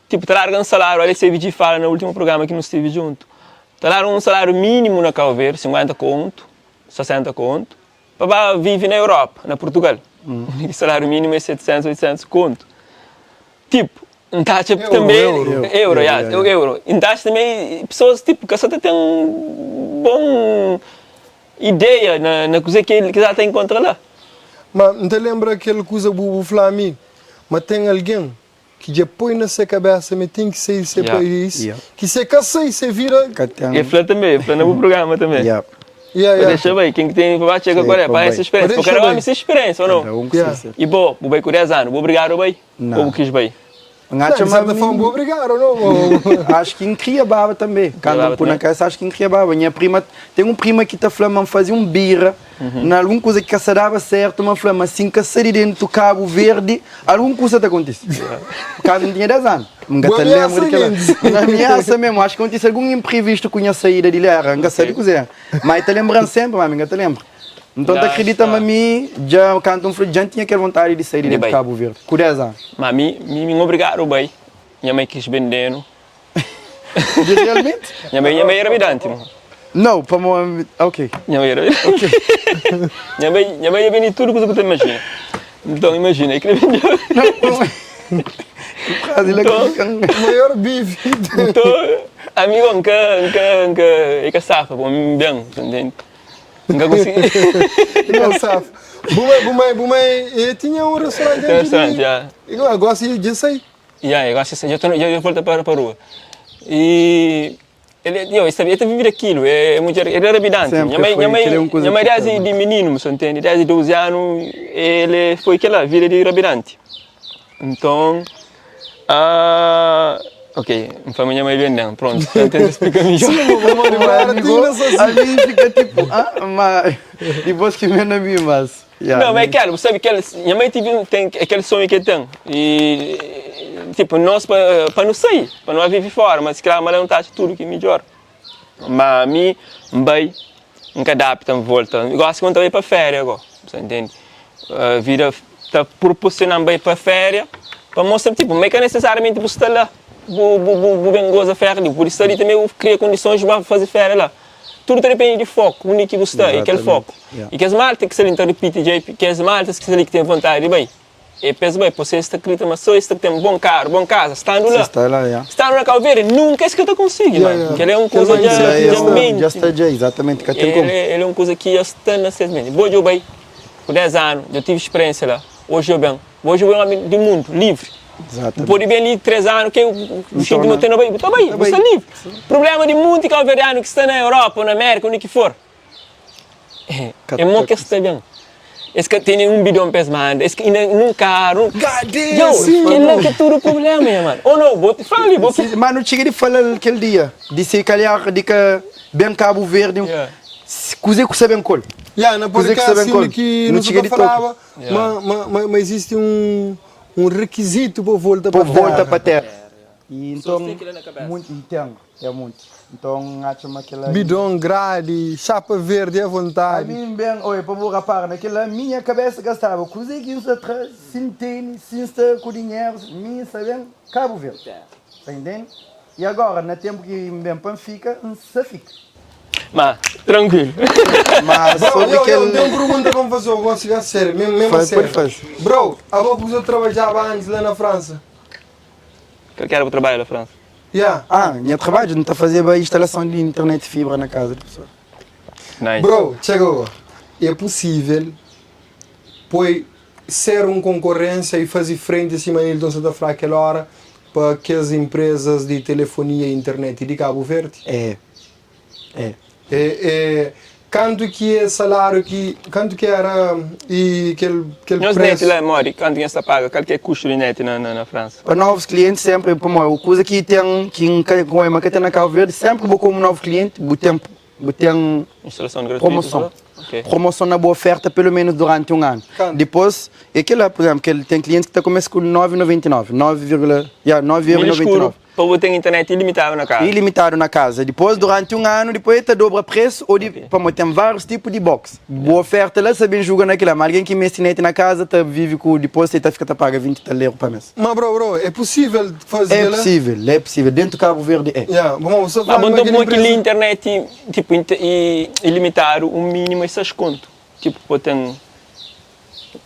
Tipo, ta larga un salário, olha CVG fala na último programa ki nu stive junto. Ta larga un salário mínimo na Cabo Verde, 50 conto, 60 conto, pa ba vive na Europa, na Portugal. Undi ki salário mínimo é 700, 800 conto. Tipo, N ta atxa Euro, tanbe euro. euro, ya, euro. N ta atxa tanbe pesoas tipo ka sa ta ten bon ideia na na kuze ki el ki sa ta inkontra la. Ma N ta lenbra kel kuza bu bu fla mi, ma ten algen. ki dja poi na se kabesa ma el ten ki sai di se país, ki si el ka sai, se vira. Ka ten. El fla tanbe, el fla na bu programa tanbe. Yeah. Yeah, Pa yeah. dexa bai, ken ki ten pa ba txega Sim, kual é, pa pa bai. essa experiência. Pa Pa kada dexa omi bai. se experiência, ou Kada não? un ku Yeah. se ser. E bo, bu bai ku 10 anu, bu obrigadu a bai? Não. Ou bu kis bai? N Não, atxa de ma certa forma, mi bu obrigadu, não? Ou- Acho ki N kria baba tanbe. Kandu baba N pui na tanbe? kabesa, acho ki N kria baba. Nha prima, ten un prima ki ta fla ma N faze un bira na algun kuza ki ka sa daba sertu, ma N fla ma si N ka sa di dentu Kabu Verdi, Algun kusa ta kontise. Kantu N tinha 10 anu, N ka Bu ta amiasa lenbra di kela. gentis. N amiasa memu. Axu ki kontise algun inprivistu ku nha saída di la. N ka sabe kuzê. Ma e ta lenbra-m senpri, ma mi N ka ta lenbra. Nton, N ta Lá kridita ma sta. mi dja, kantu N fla, dja N tinha kel vontadi di sai di Di dentu bai. Kabu Verdi, ku 10 anu. Ma mi, mi N obrigadu bai. Nha mai kis bende-nu. Di realmenti? Nha mai, nha mai era bidanti, mo. Nau, pamo, ok. Nha mai era bidanti. Ok. Nha mai, nha mai dja bendi tudu kuza ku ta imajina. Nton, imajina, e kre bendeba. Quase la Nton, Maior bife. nton, ami go, N ka, N ka, N ka, e ka safa pa mi ben, ta ntende? N ka konsigi. E ka safa. Bu mai, bu mai, bu mai, e tinha un restaurante Tinha antes di. restaurante, ya. E gosi dja sai. Ya, e gosi dja ta dja volta pa pa rua. E el yo, e sabe, e ta vivi dakilu, e mudjer, el era bidanti. Nha Sempre mai, nha foi, mai, kel é un kuza nha mai ki desdi ta di mininu, bu ntende, desdi 12 anu el foi kila, vida di rabidanti. Nton, ok, N fla ma nha mai benden, prontu, N tenta splika midjor. Sim, pamodi bu era tinha sa si. Ami fika tipo, ah, ma dipôs ki mi na mi, mas. Yeah, Não, mas mi. é kel, bu sabe kel, nha mãe tive um, tem aquele sonho que tem e tipo, nós pa, pa nu sai, pa nu vive fora, mas claro, mas ela não tá acha tudo que é melhor. Mas mi, N bai, N ka adapta, N volta. Gosi ki N ta bai pa féria go, bu entende? Vida ta proporciona-m bai pa féria pa mostra tipo, ma é ka necessariamente bu sta la, bu, bu, bu, bu ben goza féria li, bu pode sta li também bu kria kondisons bu ba faze féria la. Tudu ta depende di foku, undi ki bu sta i kel foku. I kes malta ki sta li, N ta ripiti dja, kes maltas ki sta li ki ten vontadi di bai, e pa es bai, pursi es ta kridita ma so es ta ten bon karu, bon kaza, standu la, standu na Kabu Verdi, nunka es ka ta konsigi, mano. Kel-la é un kuza dja menti. Dja sta dja, exatamente, ka ten komu. El é un kuza ki dja sta na ses menti. Bo dja bai ku 10 anu, dja tive speriensia la, oji dja ben. Oji bu é omi di mundu, livri. Bu pode ben li 3 anu, ke bu xinti ma bu ten na bai, bu ta bai, bu sta livri. Prublema di munti kauverdianu ki sta na Europa ou na Merika, undi ki for, é mo ki es sta ben. Es ka tene un bidon pa es manda, es ka inda nun karu. Djau, kel-la ki é tudu prublema, nha manu. Ou nau? Bo fala li, bo ki. Ma nu txiga di fala-l kel dia, di si kalhar di ka ben Kabu Verdi, kuze ku sa ben ku el? Ya, na Kuze ku sa podcast ben ku el? undi ki Nu nu sa txiga ta di toka. falaba Ma, ma, ma, ma izisti un, un rekizitu pa volta Pa pa volta pa téra. téra. I nton, munti, i ten, ten munti. Nton, N atxa ma kel-la. Bidon, gradi, xapa verdi a vontadi. Ami N ben, oi, pa bu rapara na kel-la, mi nha kabesa ka staba, kuzê ki N sta tra, si N tene, si N sta ku dinheru, mi N sta ben Kabu Verdi. Sa intende? I agora, na tenpu ki N ben pa N fika, N sa fika. Ma, tranquilo. Ma Bro, sobre yo, yo, kel. ten un pergunta pa N faze-u, gosi ga sério, mesmo, mesmo a Faz, pode sério. faze. Bro, abo ku bu trabadjaba antis la na Fransa? Kal ki era bu trabadju la Fransa? Yeah. Ah, nha trabadju, N ta fazeba instalason di internet fibra na kaza di pesoas. Nice. Bro, txega go. É pusível poi ser un konkorrénsia i faze frenti sima Nilton sa ta fla kel óra pa kes inprezas di telefonia i internet di Kabu Verdi? É. É. É, é, kantu ki é saláriu ki, kantu ki éra i kel, kel Nhos net présu? la é modi? Kantu nhos ta paga? Kal ki é kustu di net na, na, na Fransa? Pa novus klienti senpri, pamodi kuza ki ten, ki N ka, ma ka ten na Kabu Verdi, senpri ki bu komu novu klienti, bu ten Bu ten Instalason gratuitu promoson. só? Ok. Promoson na bu oferta pelo menos durante un anu. Kantu? Dipôs, é kel-la, pur izénplu, kel, ten klientis ki ta kumesa ku 9,99, 9 vírgula, ya, Milho 9,99. eskuru pa bu ten internet ilimitadu na kaza. Ilimitadu na kaza. Dipôs, durante un anu, dipôs el ta dobra presu ô di, Ok. pamodi ten várius tipu di box. Bu oferta la sa ben juga na kel-la, ma algen ki meste net na kaza ta vive ku, dipôs el ta fika ta paga 20 tal eru pa mês. Ma bro, bro, é pusível faze É kel-la? pusível, é pusível. Dentu Kabu Verdi é. Ya, bom, bu sta Ma fla bom ma nton kel pamodi kel-li inpresa. internet tipo ilimitadu, un mínimo é 6 kontu. Tipo, pô ten.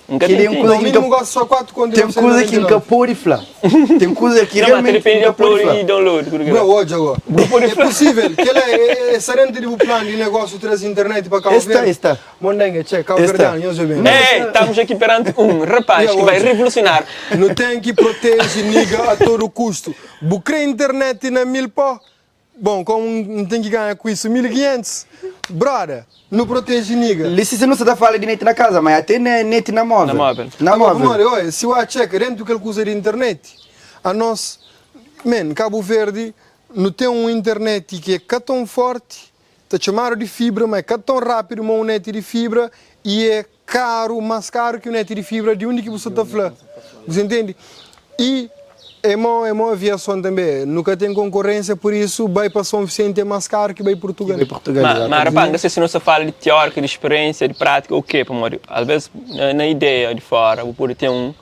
N ka Kel-li ten é un ti. kuza No ki N mínimo ka gosta só 4 conto e Ten kuza ki N ka 999. pode fla. Ten kuza ki Não, mas realmente N depende de ka pode upload fla. e download. Tudo Bro, odja agora. Bu pode É fla. possível. Kel-la é, é, é dentro de bu plano de negócio trazer internet para Cabo Está, Verde. está. Mondenga, tchê, Cabo Está. Verdeano, nhos bem. Ei, estamos aqui perante um rapaz Yeah, que vai hoje. revolucionar. Não tem que protege niga a todo custo. Bu crê internet na mil pó? Bom, como não tem que ganhar com isso 1500? Brother, não protege niga. Li se não se tá fala de net na casa, mas até ne- net na móvel. Na móvel. Na Agora, móvel. mano, olha, se o checa dentro do que ele usa de internet, a nós, man, Cabo Verde não tem um internet que é cá tão forte, tá chamado de fibra, mas é cá tão rápido, mas um net de fibra e é caro, mais caro que o net de fibra de onde que você está falando. Você entende? E é mó aviação também, nunca tem concorrência, por isso vai para São Vicente é mais caro que vai para Portugal. Vai Portugal, Mas, exato. mas rapaz, não sei se não se fala de teórica, de experiência, de prática, ou o quê, pá, Mário. Às vezes, na ideia de fora, vou poder ter um,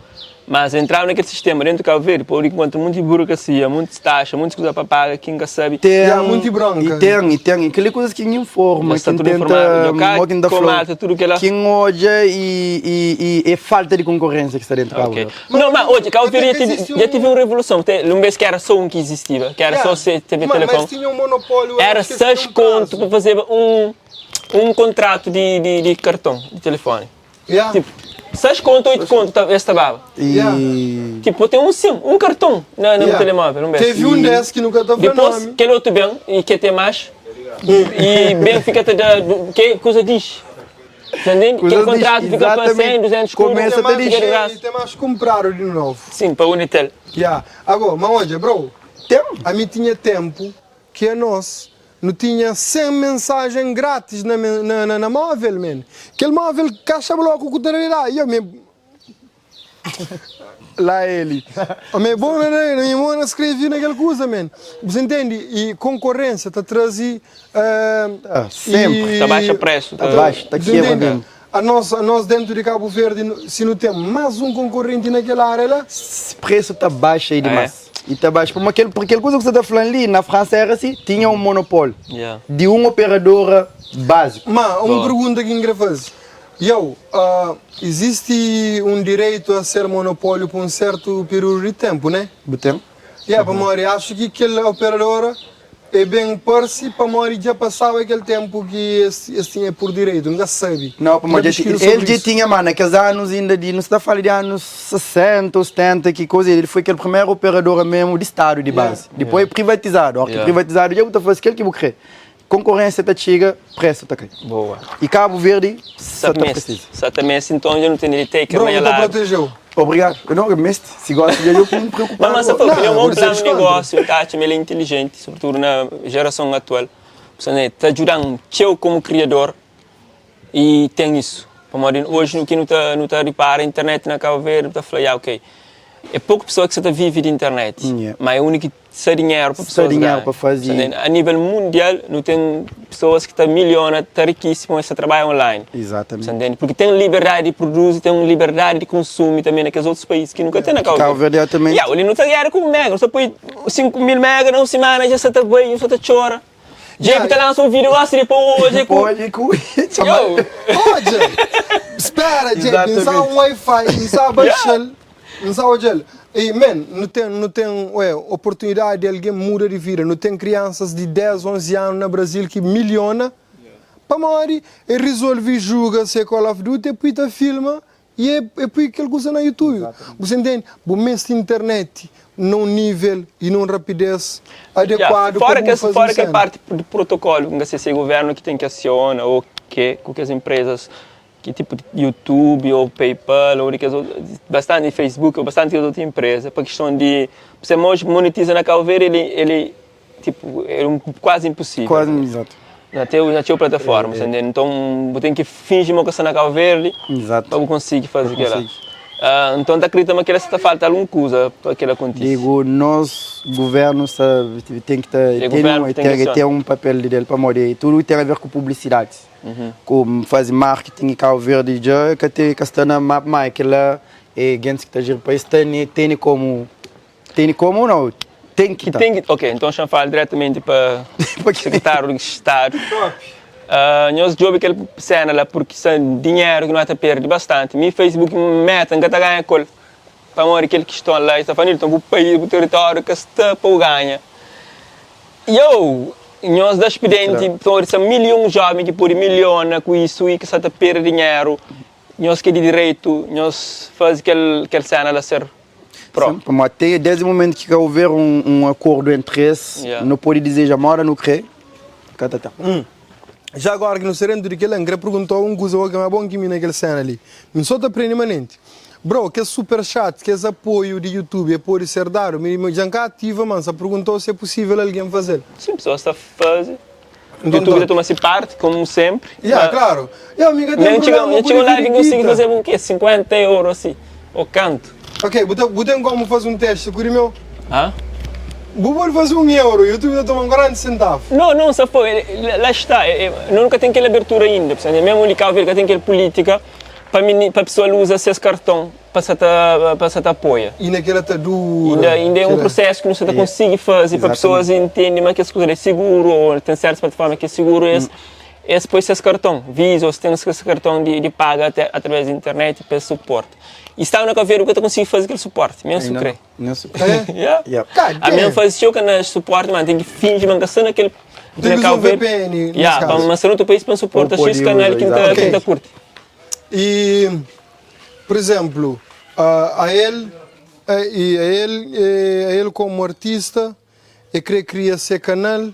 mas entrar naquele sistema dentro do Cabo Verde, pode encontrar muita burocracia, muitas taxas, muitas coisas para pagar, que nunca sabe. Tem, Yeah, muito branca. E tem, e tem. Aquela coisa que informa, Já está quem tudo tenta, informado. Já cá, quem dá com flow, malta, tudo que ela- Quem olha e é falta de concorrência que está dentro do Cabo Ok. Verde. Não, mas hoje, Cabo até Verde que já tive, existe já um- tive uma revolução. Tem, um vez que era só um que existia, que era Yeah. só TV Mas- Telecom. Mas tinha um monopólio. Era acho que tinha 6 um prazo. conto para fazer um contrato de cartão, de telefone. Yeah. Tipo, 6 conto, 8 conto, tá, esse estava. E Yeah. Tipo, tem um SIM, um cartão no Yeah. telemóvel, um vez. Teve um desse que nunca estava Depois, nome. aquele outro bem, e quer ter mais, e bem fica te da, que coisa diz. Entende? Coisa Aquele diz, contrato fica para exatamente. 100, 200 conto, Começa Tem a te mais, fica de graça. e tem mais compraram de novo. Sim, para o Unitel. Yeah. Agora, mas olha, bro, tem. a mim tinha tempo que a nós não tinha 100 mensagem grátis na, na, na, na móvel, man. Aquele móvel caixa bloco com lá. E eu me... Lá ele. O meu bom, né? Minha mãe escrevi naquela coisa, man. Você entende? E concorrência está trazendo. Ah, sempre. Tá baixo o preço. Tá baixo, tá Você quebra entende? mesmo. A nós dentro de Cabo Verde, se não tem mais um concorrente naquela área lá, Esse preço tá baixo aí demais. E tá baixo. Porque aquele, porque aquela coisa que você tá falando ali, na França era assim, tinha um monopólio Yeah. de uma operadora básico. Mas uma Boa. pergunta que eu fazer. Eu, existe um direito a ser monopólio por um certo período de tempo, né? Botem? Yeah, para morrer, acho que aquela operadora é bem parece para morrer já passava aquele tempo que esse tinha por direito, nunca sabe. Não, pô, mas Já já, pesquiso ele sobre já isso. tinha, mano, aqueles anos ainda de, não se está falando de anos 60 ou 70, que coisa, ele foi aquele primeiro operador mesmo de estado de base. Depois privatizado, a hora que Yeah. privatizado, já botou fazer aquilo que eu querer. Concorrência tá chega, preço tá cai. Boa. E Cabo Verde, só tá Exatamente. preciso. Exatamente. Então eu não tenho de take, Bro, mas não lá. protegeu. Obrigado. Eu não, mestre, se gosta de eu me preocupar. Mas, mas só Não, ele é um bom agora plano você de desconta. negócio, tá? Ele é inteligente, sobretudo na geração atual. Está ajudando eu como criador e tem isso. Como hoje no que não está não tá repara, a internet na Cabo Verde, está a falar, ah, ok. É pouca pessoa que você tá vive de internet, Yeah. mas é o único que sai dinheiro para Sai pessoas dinheiro ganhar. para fazer. A nível mundial, não tem pessoas que estão milionárias, estão riquíssimas, e trabalham online. Exatamente. Você entende? Porque tem liberdade de produzir, tem liberdade de consumo também naqueles outros países que nunca tem na Cabo Cabo Verde é também. Yeah, ele não está guerra com mega, só põe 5 mil mega na semana, já está bem, já está chora. Yeah. Jake tá lança um vídeo assim, depois hoje com... Pode, com... Yo! Olha, espera, gente, Exatamente. não sabe um Wi-Fi, não sabe baixar, não sabe o E, man, não tem ué, oportunidade de alguém muda de vida. Não tem crianças de 10, 11 anos no Brasil que milhona. Para morrer, e resolve jogar se Call of Duty, depois tá filma e é depois que ele usa no YouTube. Você entende? O mês de internet num nível e num rapidez adequado Yeah, fora para que, fazer fora que a cena. parte do protocolo, não sei se é o governo que tem que aciona ou que as empresas, que tipo de YouTube ou PayPal ou de que as outras, bastante Facebook ou bastante outras empresas, para questão de você hoje monetiza na Cabo Verde, ele tipo, é um, quase impossível. Quase, exato. Na teu plataforma, é. Então, você tem que fingir uma coisa na Cabo Verde Exato. para conseguir fazer aquilo. conseguir. Então, tá acreditando que essa falta alguma coisa para que ela aconteça. Digo, nós, governo, sabe, tem que ter, tem, governo um, tem tem que que ter um papel dele para morrer. Tudo tem a ver com publicidade. Com fazer marketing em Cabo Verde, já que tem que estar na mapa, mas aquela é gente que está girando o país tem como não, tem que Que tá. tem que, ok, então já falo diretamente para o secretário de Estado. Nhos djobe kel sena la purki sa dinheru ki no ta perde bastanti. Mi Facebook meta nka ta ganha kol pamodi kel kiston la. Es ta fla Nilton bu pais bu teritóriu ka sta pa bu ganha. Yo! Nhos da spidenti pamodi sa 1001 joven ki pode miliona ku isu i ki sa ta perde dinheru. Nhos ki é di direitu nhos faze kel kel sena la ser pró. Sim, pamodi te desde momento ki ka houver um, um acordo entre es, Yeah. no pode deseja moda no kre, ka ta ten. Já agora ki nu sta dentu di kel-la, N kre pergunta-u un kuza, oki ma bon ki mi na kel sena li. Mi so ta prende manenti. Bro, kes super chat, kes apoiu di YouTube, e pode ser dadu? Mi dja N ka ativa, ma N sta pergunta-u si é pusível algen faze-l. Sim, pesoas ta faze. YouTube ta toma si parti, komu sempri. Ya, klaru. Ya, mi ka ten problema ku dividi guita. N konsigi faze un ke, 50 euro asi, o kantu. Ok, bu ta, bu ten komu faze un testi ku di meu? Ha? Bu pode faze un euro, YouTube ta toma 40 sentavu. No, no, sa foi, la sta, no ka ten kel abertura inda, mesmu li Cabo Verde ka ten kel politika pa mini, pa pesoal uza ses karton. Pa sa ta pa sa ta apoia. Inda kela ta dura. Inda inda é un prosesu ki nu sa ta konsigi faze pa pesoas intende ma kes kuza li é siguru ô ten sertus plataforma ki é siguru es es poi ses karton visa ô es ten ses karton di di paga através di internet pa es suporta. I staba na Cabo Verde bu ka ta konsigi faze kel suporti mesmu si bu kre. Yeah. Ami N faze txeu ka na suporti ma N ten ki finji ma N ka sta na kel Ten ki uza un VPN nes kazu. Pa N sta na otu país pa N suporta xis kanal ki N ta kurti. I Por exemplo, a el e a el a el como artista e kre kria se canal,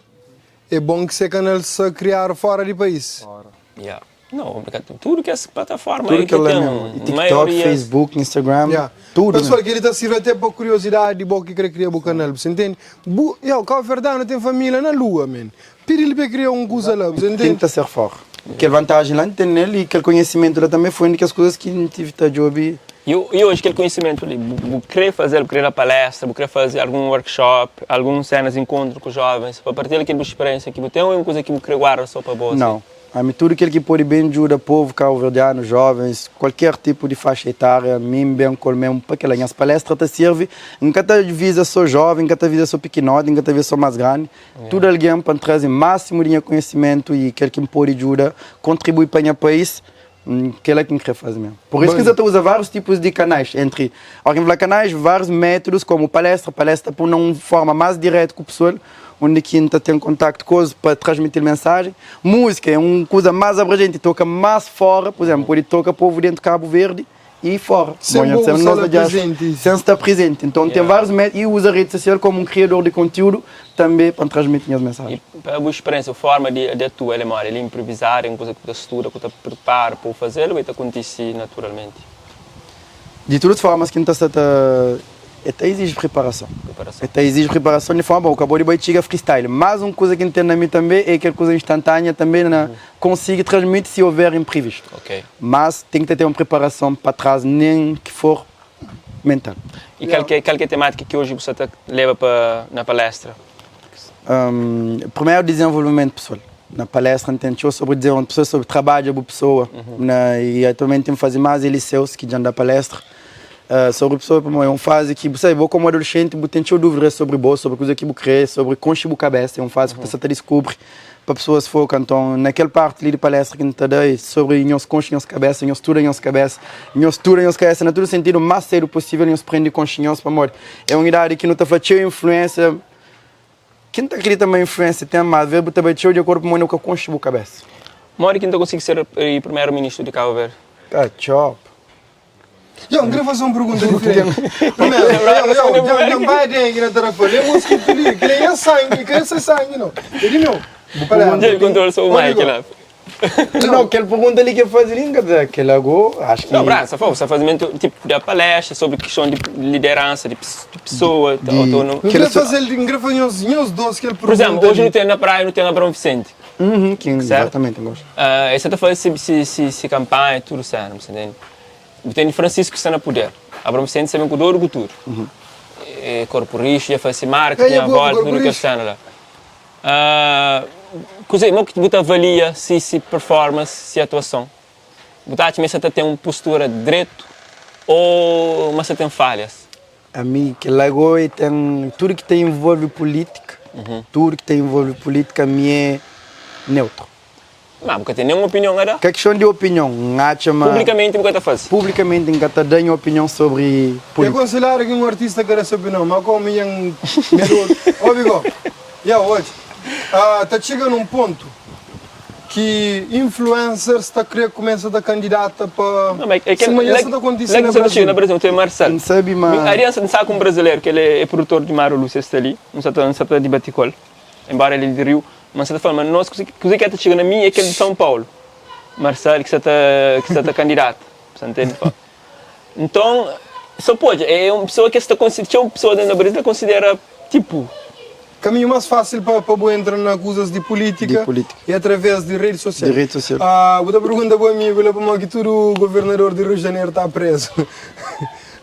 é bom ki se canal sta criado fora di país. Yeah. No, tudo kes plataforma Tudo aí que ki lá ten, mesmo. E TikTok, maioria Facebook, Instagram, Yeah. tudo Pessoal, mesmo. kel-li ta sirvi até pa curiosidade di bo ki kre kria bu canal, bu sa intende? Bu, yo, Cabo-Verdano ten família na lua, man. Pidi-l pa el kria un kuza la, bu sa Tem intende? que ser forte. Kel vantagem lá N ten nel e kel conhecimento lá também foi un di kes kuzas ki N tive ta djobe. E e oji kel konhisimentu li, bu bu kre faze-l, bu kre da palestra, bu kre faze algun workshop, algun senas di enkontru ku jovens pa partilha kel bu speriensia ki bu ten o é un kuza ki bu kre guarda so pa bo? Nau. Ami tudu kel ki pode ben djuda povu kabuverdianu, jovens, kualker tipu di faixa etária, mi N ben ku el mesmu pa kila. Nhas palestra ta sirvi, N ka ta viza so joven, N ka ta viza so pikinoti, N ka ta viza so mas grandi, Tudu algen pa N traze másimu di nha konhisimentu i kel ki N pode djuda kontribui pa nha país, kel-la ki N krê faze mésmu. Pur isu ki N sa ta uza várius tipus di kanais, entri óras ki N fla kanais, várius métudus kómu palestra, palestra ta pô-m na un fórma más dirétu ku pesoal, undi ki N ta ten kontaktu ku es pa transmiti-l mensajen. Múzika é un kuza más abrajenti, toka más fóra, pur izénplu, N pode toka povu déntu Kabu Verdi, E fora. Sem Bom, bo sempre sta nós la já presente. Sem estar presente. Então tem vários métodos e usa a rede social como um criador de conteúdo também para transmitir minhas mensagens. E pa bu experiência, forma di di atua el é modi? El é improvisado, é un kuza ki bu ta studa, ku ta pripara pa bu fazel ou el ta kontisi naturalmenti? Di tudu formas ki N ta sta ta E ta iziji priparason. Priparason. E ta iziji priparason di forma, bo ka pode bai txiga freestyle. Mas un kuza ki N ten na mi tanbe é kel kuza instantânea tanbe na konsigi transmiti si houver imprevisto. Ok. Mas ten ki ta ten un priparason pa tras nen ki for mental. I kal ki é kal ki é temátika ki oji bu sa ta leba pa na palestra? Primeru dizenvolvimentu pesoal. Na palestra N ten txeu sobri dizenvolvimentu pesoal, sobri trabadja bu pesoa. Na i atualmenti N faze mas é liseus ki dja N da palestra. Sobri pesoa pamodi é un fazi ki bu sabe bo komu adolescenti bu ten txeu dúvidas sobri bo, sobri kuza ki bu kre, sobri konxe bu kabesa, é un fazi ki bu ta sta ta diskubri pa pesoas foka. Nton na kel parti li di palestra ki N ta da é sobri nhos konxe nhos kabesa, nhos studa nhos kabesa, nhos studa nhos kabesa na tudu sentidu más sedu posível nhos prende konxe nhos pamodi é un idadi ki nu ta fla txeu influensia, ki N ta kridita ma influensia ten ma alvês bu ta bai txeu di akordu pamodi nu ka konxe bu kabesa. Modi ki N ta konsigi ser primeru ministru di Cabo Verde? Katxopa. Yo, N kre faze un pergunta diferenti. Primeru, yo, yo, dja, dja N bai dengue na Tarrafal. É moskitu li, ki nem é sangi, ka é se sangi no. É di meu. Dja el kontrola so o Mike la. Não, kel pergunta li ki el faze li, N ka ta, kel ago, acho ki. Não, Brás, sa fala, sa faze mentu, tipo, da palestra sobri kiston di lideransa di pesoa, autonomu. N kre faze-l, N kre faze nhos, nhos dos kel Por exemplo, pergunta hoje li. nu ten na praia, nu ten Abraão Vicente. Uhum, ki, Certo? exatamente, N gosta. El sa ta faze si, si, si, si kampanha, tudu sena, bu sa ntende? Bu tene Francisco ki sta na puder. Abraão Vicente sa ben ku dor ku tudu. E korpu rixu, dja fase marketing Ei, a bo, volta, korpu tudu kel rixu. sena la. Kuzê, mo ki bu ta avalia si si performance, si atuason? Bu ta atxa ma el sa ta ten un postura dretu ô ma sa ten falhas? Ami, kel-la gó e ten tudu ki ta involve pulítika, tudu ki ta involve pulítika, ami é neutru. Ma bu ka ten nen opinion a da? Ka kixon di opinion, N atxa ma. Publikamenti bu ka ta faze? Publikamenti N ka ta da nha opinion sobri É pulítika. konselhadu ki un artista ka da se opinion, ma komu nha N medu obi go. Ya, odja, ta txiga nun pontu ki influencers ta kre kumesa ta kandidata pa Não, mas é que sima lá, dja sa ta kontise lá na que você chega Brasil. na Brasil, tem Marcel. N sabe ma. Aliás, N sabe que um brasileiro que ele é produtor de Mário Lúcia está ali, N sa ta, N sa ta debate com ele, embora ele é de Rio, mas N sa ta fala, mas nós, kuze que ta txiga na mi é kel de São Paulo, Marcel, que sa ta, que sa ta kandidata, sa ntende? Nton, só pode, é un pessoa que sta consi, txeu pessoa na Brasil ta considera, tipo. Kaminhu más fásil pa pa bu entra na kuzas di pulítika Di pulítika. é através di redi sosial. Di redi sosial. Ah, bu ta pergunta bu amigu la pamodi ki tudu governador di Riu di Janeru ta prezu.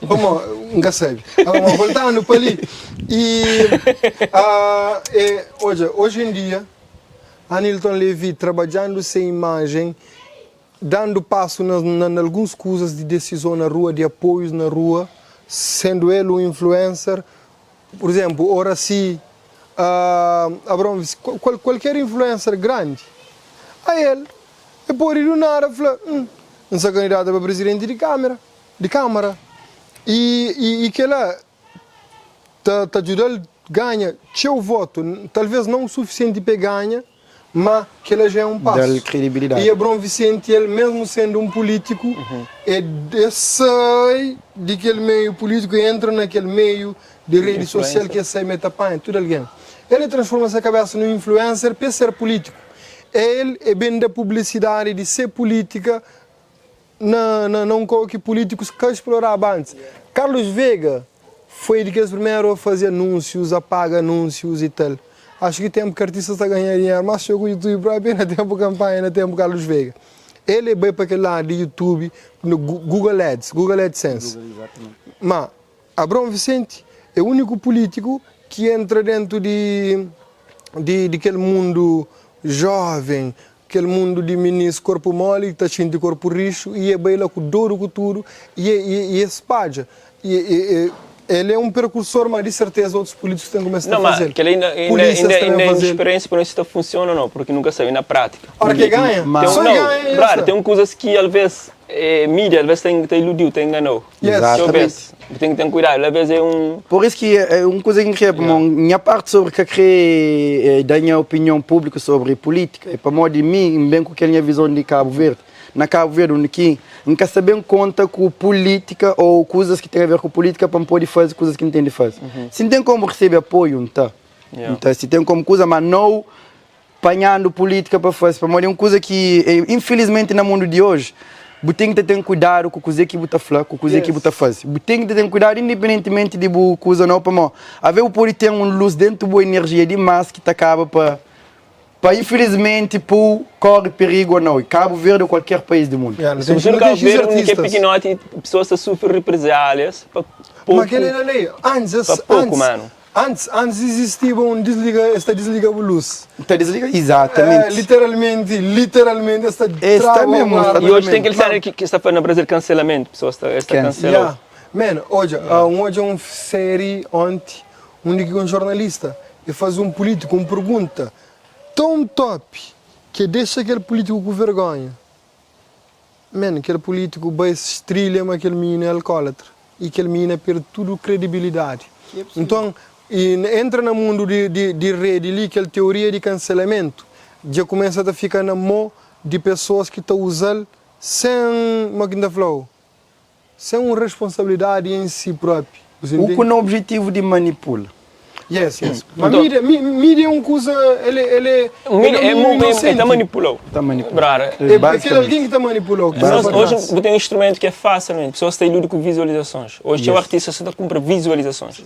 Pamodi? N ka sabe. Agora, ma voltandu pa li, i ah, é, odja, oji en dia, Anilton Levy trabadjandu se imajen, dandu pasu na na alguns kuzas di desizon na rua, di apoius na rua, sendu el un influencer, Pur izénplu, Oracy Abraão, kualker influencer grandi, ael e pode du nada fla, N sta kandidata pa prizidenti di kámera, di kámara. I kela ta djuda-l ganha txeu votu, talvês nau sufisienti pa e ganha, Ma kela já é un pasu. Da-l kredibilidadi. I Abraon Vicente, el mesmu sendu un pulítiku, e e sai di kel meiu pulítiku e entra na kel meiu di redi sosial ki e sai ma e ta panha tudu algen. El e transforma se kabesa nun influencer pa e ser pulítiku. El e ben da publisidadi di se pulítika na na un kau ki pulítikus ka exploraba antis. Carlos Veiga foi di kes primeru a faze anúnsius, a paga anúnsius i tal. Acho ki tempu ki artistas ta ganha dinheru más txeu ku YouTube propi é na tempu kampanha, na tempu Carlos Veiga. El é bai pa kel ladu di YouTube, no Google Ads, Google AdSense. Ma Abraão Vicente é úniku pulítiku ki entra dentu di di di kel mundu jóven, Kel mundu di minis korpu moli ki ta xinti korpu rixu i e bai la ku dodu ku tudu i e e spadja i e el é un perkursor ma di serteza otus pulítikus ten kumesa ta Não, ma faze-l. kel ainda ainda Pulísias ainda ta ben ainda é faze-l. inxperiênsia pa nos si ta funciona ou não, porque nunka sabe na prática. Ora ki e ganha, Tem só um, e não, ganha e brother, sta. tem um kuzas ki alvez eh, mídia alvez ta ta iludiu, ta enganou. Yes. Txeu Exatamente. vez. Bu ten ki ten kuidadu, alvez é un Por isso ki é un kuza ki N kre, pamodi nha parti sobri ka kre da nha opinion públiku sobri pulítika é pamodi mi N ben ku kel nha vizon di Kabu Verdi. Na Kabu Verdi undi ki N ka sta ben konta ku pulítika ou kuzas ki ten a ver ku pulítika pa N pode faze kuzas ki N ten di faze. Si N ten komu resebe apoiu N ta, N ta, si ten komu kuza, ma nau panhandu pulítika pa faze, pamodi é un kuza ki infilismenti na mundu di oji bu ten ki ta ten kuidadu ku kuzê ki bu ta fla, ku kuzê ki bu ta faze. Bu ten ki ta ten kuidadu indipendentimenti di bu kuza ô nau, pamodi avê bu pode ten un lus dentu bu enerjia dimás ki ta kaba pa pa infilismenti pô-u kóre perigu ô nau, Kabu Verdi ô kualker país di mundu. Yeah, nu ten, Sobretudu nu ten Kabu xis Verdi undi ki é artistas. pikinoti i pesoas ta sufri represálias pa Ma poku kel era lei. Antis, pa poku antis, manu. Antis, antis izistiba un disliga, es ta disliga bu lus. Ta disliga, izatamenti. É, literalmenti, literalmenti es ta Es ta traba mesmu, bu es ta ar. E hoje tem aquele Ma, cena que, que está fazendo no Brasil, cancelamento, pessoas está, está Cancel. cancelou. yeah. Man, odja, ah, un odja un série onti, undi ki un jornalista e faze un polítiku un pergunta tão top ki e dexa kel polítiku ku vergonha. Man, kel polítiku bai strilha ma kel minina é alkólatra i kel minina perde tudu kredibilidadi. Nton, i entra na mundu di, di, di redi li, kel teoria di kanselamentu dja kumesa ta fika na mô di pesoas ki ta uza-l sen, ma ki N ta fla-u, sen un responsabilidadi en si própi. Bu U ku na objetivu di manipula. Yes, yes. Ma mídia, mídia é un kuza, el é, el é, Mídia el é é, um é, é inocente. ta manipula-u. Ta manipula. Brother, É aquele Basicamente. alguém que ta manipula-u, que sta Nós, pa hoje trás. bu ten um instrumento que é fácil, man. Pessoas ta iludi ku visualizações. Hoje txeu Yes. artista sa ta kumpra visualizações.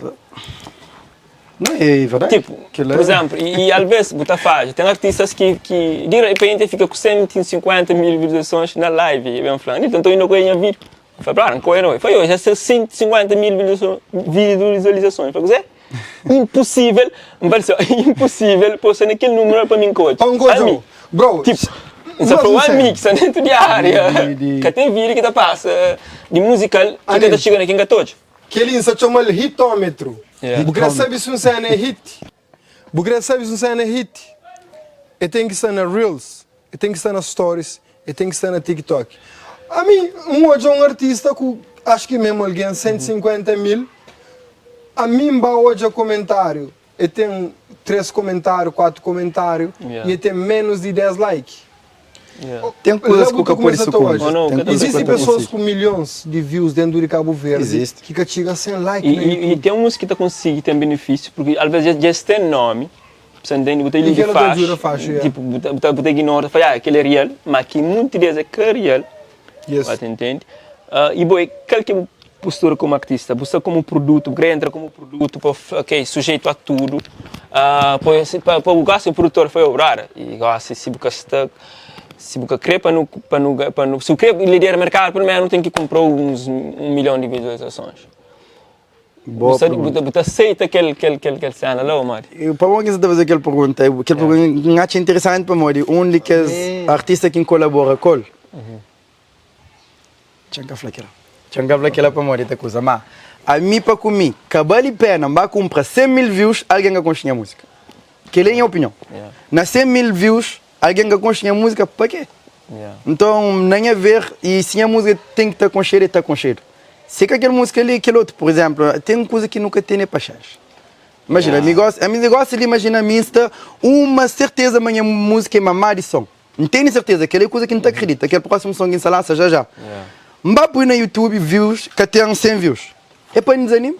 Não, é verdade. Tipo, Aquilo por é- exemplo, e, e alvez bu ta faz, tem artistas que, que de repente fica com 150 mil visualizações na live e vem falando, então estou indo com a vídeo. Eu falei, claro, não não. Foi hoje, já são 150 mil visualizações. Eu falei, Zé, impossível, me pareceu impossível pôr naquele número para mim coach. Pa un coach, A mim. Bro, Tipo, mas só foi um sério. amigo, só dentro de área. De- de- Que tem vídeo que tá passa de musical que Ali. tá chegando aqui em 14. Kel-li N sa txoma-l hitômetru. Yeah. Bu krê sabe si un séna é hit? Bu krê sabe si un séna é hit? E ten ki sta na Reels. E ten ki sta na stories, e ten ki sta na TikTok. Ami N odja un artista ku acho ki mesmu algen 150 mil, ami N ba odja komentariu, e ten 3 komentariu, 4 komentariu y e ten menus di 10 like. Ten kuzas ku ka pode sukundi. Izisti pessoas ku milhons di views dentu di Kabu Verdi ki ka txiga 100 like na YouTube. Y ten uns ki ta konsigi ten benefisiu, purki alves dja es ten nomi, Sa ntende? Bu ta iludi faxi, tipo, bu ta, bu ta ignora, ta fala, ah, kel é real, ma ki munti des é ka real. Yes. Ba ta ntende? Uh, e bo, kal ki é bu postura komu artista? Bu sta komu produtu, bu kre entra komu produtu pa, ok, sujeito a tudu, uh, pa, pa, pa bu gosi, produtor fala, oh, brother, e gosi si bu ka sta, si bu ka kre pa nu, pa nu, pa nu, si bu kre lidera merkadu, primeru nu ten ki kunpra uns un milhon di vizualizasons. Boa Bu sa- pergunta. Bu ta, bu ta aceita kel, kel, kel, kel cena la ou modi? Eu, pa bom ki você ta fazer kel pergunta, eu- kel pergunta N atxa interesante pamodi un di kes artista ki N kolabora ku el, txa N ka fla kela, txa N ka fla kela pamodi ta kuza, ma ami pa ku mi ka bali pena N ba kunpra 100 mil views algen ka konxe nha múzika. Kel é nha opinion. Yeah. Na 100 mil views algen ka konxe nha múzika, pa ke? Yeah. Nton, na nha ver, e si nha múzika ten ki ta konxedu, el ta konxedu. Se ka kel múzika li, kel otu. Pur izénplu, ten un kuza ki nu ka tene paxénxa. Imajina, ami gosi, ami gosi di imajina ami N sta uma serteza ma nha múzika é mamá di son. N tene serteza, kel é kuza ki N ta kridita, kel prósimu son ki N sta lansa já já. N ba pui na YouTube views, ka ten 100 views. É pa N dizanima?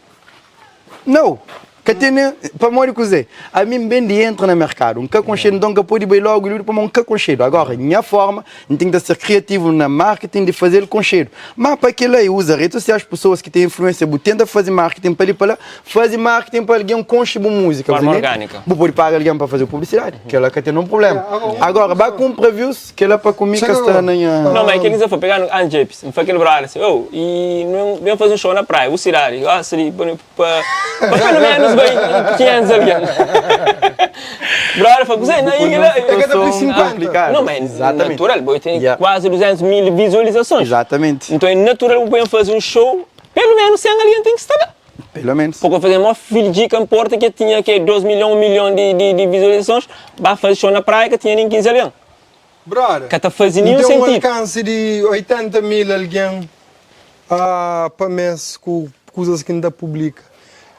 Nau, ka tene, pamodi kuzê? Ami N ben di entra na merkadu, N ka konxedu, nton N ka pode bai logu iludi pamodi N ka konxedu. Agora, nha forma, N ten ki ta ser kriativu na marketing di faze-l konxedu. Má pa kel-la, e uza redes sosiais, pesoas ki ten influensia, bu tenta faze marketing pa li pa la, faze marketing pa algen konxe bu múzika. Forma orgânika. Bu pode paga algen pa faze publisidadi, kel-la ka ten un prubléma. Agora, ba kunpra views, Kela pa ku mi ka sta na nha. Não, mas kel ki foi pegar no Aunt Japes, N fla kel brother assim, oh, e nu ben fazer um show na praia, bu cidade, gosta di pa, pa, pa pelo menos bai 500 algen. Brother fla, kuzê, na ilha, É ka ta pui 50. Não, mas é natural, bo tem Yeah. quase 200 mil visualizações. Exatamente. Então é natural bu ben fazer um show, pelo menos 100 algen tem que estar lá. Pelo menos. Porque fazer mó filho de camporta que tinha que 2 milhões, 1 milhão de, de, de visualizações, ba fazer show na praia que tinha nem 15 algen. Brother, Ka ta faze nenhum N ten un sentidu. alkansi di 80 mil algen pa mês ku kuzas ki N ta publika.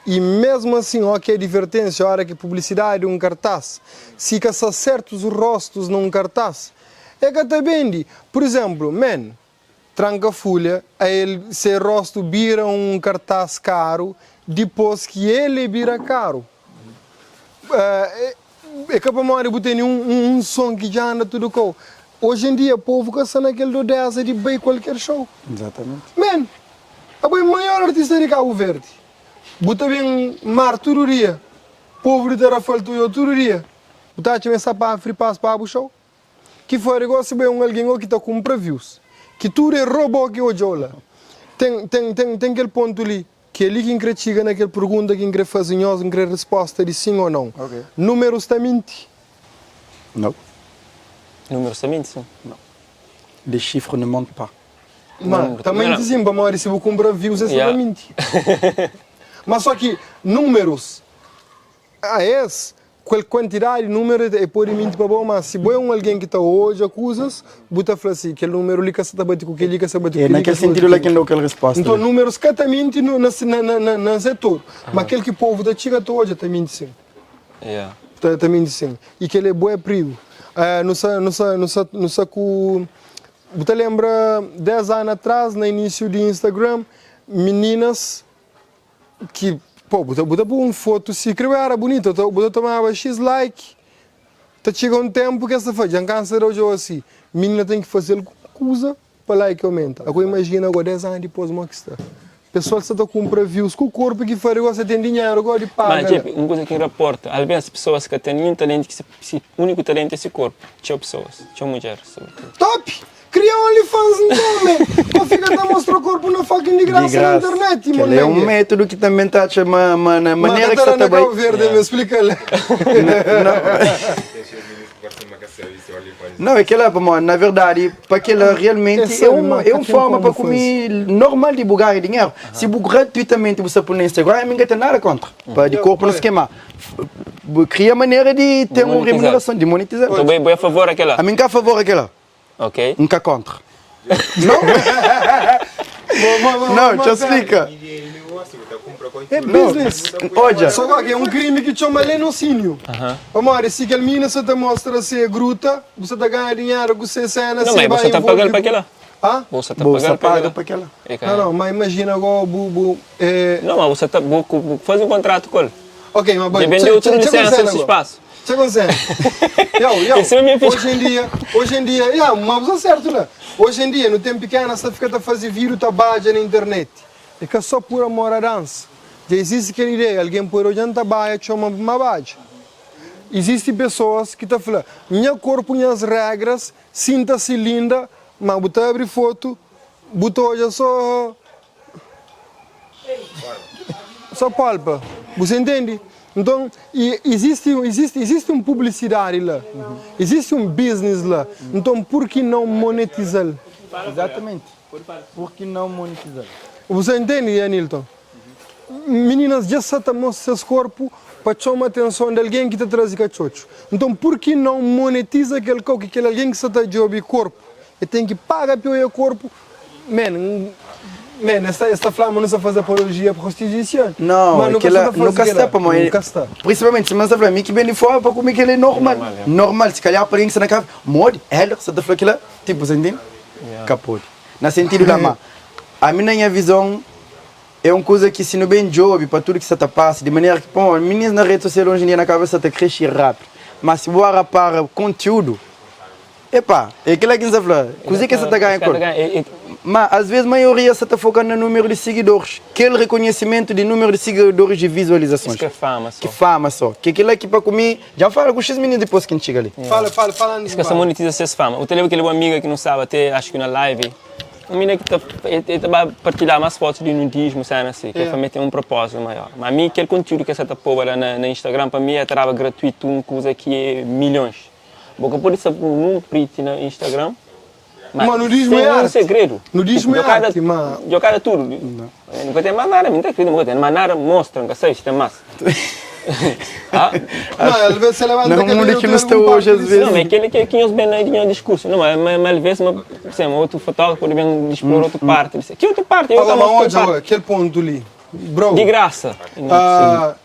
I mesmu asin, ó ki advertensia, óra ki publisidadi di un kartás, si ka sta sertus rostus na un kartás, e ka ta bendi. Pur izénplu, man, Tranka fulha, a el se rostu bira un kartás karu dipôs ki el e bira karu. É ka pamodi bu tene un son ki dja anda tudu kau. Oji en dia povu ka sta na kel dodeza di bai kualker show. Man, abo é maior artista di Kabu Verdi. Bu ta ben mar tudu dia, povu di Tarrafal ta odjau tudu dia. Bu ta atxa ma es sta pa free pass pa bu show? Ki fari gosi bo é un algen o ki ta kunpra views ki tudu é robô ki odjau la. Ten ten ten ten kel pontu li ki é li ki N kre txiga na kel pergunta ki N kre faze nhos N kre risposta di sin o nau. Numerus ta minti? Nau. Numerus ta minti sin. Nau. Les chiffres ne mentent pas. Ma ta minti sin pamodi si bu kunpra views es ta minti. Ma so ki numerus A es, ku el kuantidadi di numeru, e pode minti pa bo, ma si bo é un algen ki ta odja kuzas, bu ta fla si, kel numeru li ka sta ta bati ku kel-li, ka sta bati ku É kel-li, na ka kel sta bati sentidu ku la ki kel-li. N da-u kel respósta Nton, li. numerus ka ta minti nu, na, na, na, na se tudu, ma kel ki povu ta txiga ta odja ta minti sin. Yeah. Ta, ta minti sin. I kel é bué prigu. Eh, nu sa, nu sa, nu sa, nu sa ku. Bu ta lenbra 10 anu atras, na inísiu di Instagram, mininas Ki po bu ta bu ta pui un fotu si kre bu era bunita bu ta tomaba xis like ta txiga un tempu ki es ta fla dja N kansa di odjau asi minina ten ki faze algun kuza pa like aumenta ago imajina ago 10 anu dipos mo ki sta pesoal sta ta kunpra views ku korpu ki fari gosi ten dinheru go di Ma paga la. djepi un kuza ki N raporta alves pesoas ka ten ninhun talenti ki si uniku talenti é si korpu txeu pesoas txeu mudjer sobretudu. Top! Kria OnlyFans nton me! Pa fika ta mostra korpu na fucking di Di grasa na grasa. internet, Kel é un mondengue. métodu ki tanbê ta atxa ma, ma na Ma manera ka ki ta sta da ta na bai. Cabo Verde, me explika-l. Não. Não, é kel-la, pamodi na verdadi, pa kel-la É realmenti é sabe un, ma é ka un ten forma pa komu faze. kumi normal di bu ganha dinheru. Si bu gratuitamenti bu sta pui na Instagram, ami N ka ten nada kontra, pa di korpu nu skema. Bu kria manera di ten un remunerason, di monetizar. Nton bo é a favor a kela? Ami N ka a favor a kela. Ok. N ka kontra. Não? Não, txa splika. É business. Odja. Só que é um crime que chama lenocínio. Pamodi, se kel mina sa ta mostra se gruta, bu sa ta ganha dinheiro ku se cena, Não, se mas vai você tá pagando envolve pa ku- kela. Hã? Você tá Bo pagando sa pa paga kela. pa kela. É ka- Não, não, mas imagina agora bu, bu, é... Não, mas você tá, bu, bu, faz um contrato com ele. Ok, mas bem, Depende outro licença nesse espaço. Tchê com cena. Yo, yo, Esse é o meu hoje em dia, hoje em dia, yeah, mas você certo lá. Hoje em dia, no tempo pequeno, você fica a fazer vídeo tabaja na internet. É que é só por amor à dança. Já existe aquela ideia, alguém pôr hoje em tabaia, chama uma baja. Existem pessoas que estão falando, meu corpo, minhas regras, sinta-se linda, mas botar abre foto, botou hoje só Só palpa. Você entende? Então, e existe, existe, existe um publicidade lá. Existe um business lá. Então, por que não monetizá-lo? Exatamente. Por que não monetizar? Você entende, Anilton? Meninas já se mostram seus corpos para chamar a atenção de alguém que está trazendo cachocho. Então, por que não monetiza aquele corpo, aquele alguém que está de corpo? E tem que pagar pelo corpo. Man, man, esta, esta flama não está fazer apologia para prostituição. Não, Mas nunca aquela, está a fazer nunca está aquela. para mãe. Nunca está. Principalmente, se você falar, mim que vem de fora para comer que ele é normal. Normal, se calhar para alguém que está na casa, morde, ela, você está falando aquilo, tipo, você entende? Capote. Na sentido da má. A minha visão é uma coisa que se não bem job para tudo que você está passa, de maneira que, pô, meninas na rede social hoje em dia na cabeça está cresce rápido. Mas se você para conteúdo, epá, é aquilo que você fala, coisa que você está ganhando. Mas às vezes a maioria está focando no número de seguidores, aquele reconhecimento de número de seguidores e visualizações. Isso que é fama só. Que fama só. Que aquilo aqui para comer, já fala com os meninos depois que a gente chega ali. Fala, fala, fala. Isso que essa monetiza essa fama. Eu te lembro aquele amiga que não sabe até, acho que na live, um menino que tá, ele, ele tá partilhar mais fotos de nudismo, sabe assim, que yeah. tem um propósito maior. Mas a mim, aquele conteúdo que essa tá pôr lá na, na Instagram, para mim, é trava gratuito, uma coisa que é milhões. Porque pode ser um print na Instagram, mas Mas nudismo sem é nenhum arte. segredo. Nudismo é Jogada- arte, mas- Jogada tudo. Não. Nunca tem mais nada, não tem acredito, nunca tem mais nada, mostra, nunca sei se tem mais. Ah? Não, às vezes você levanta Não, cabelo, mundo que tem nos está algum hoje, às parte vezes. Não, mas aquele que que nós bem aí tinha um discurso. Não, mas mas às vezes uma, sim, outro fotógrafo pode bem explorar outra parte. Disse, Que outra parte? Eu Olha, também mas outra olha, parte. aquele ponto ali. Bro. De graça. Ah,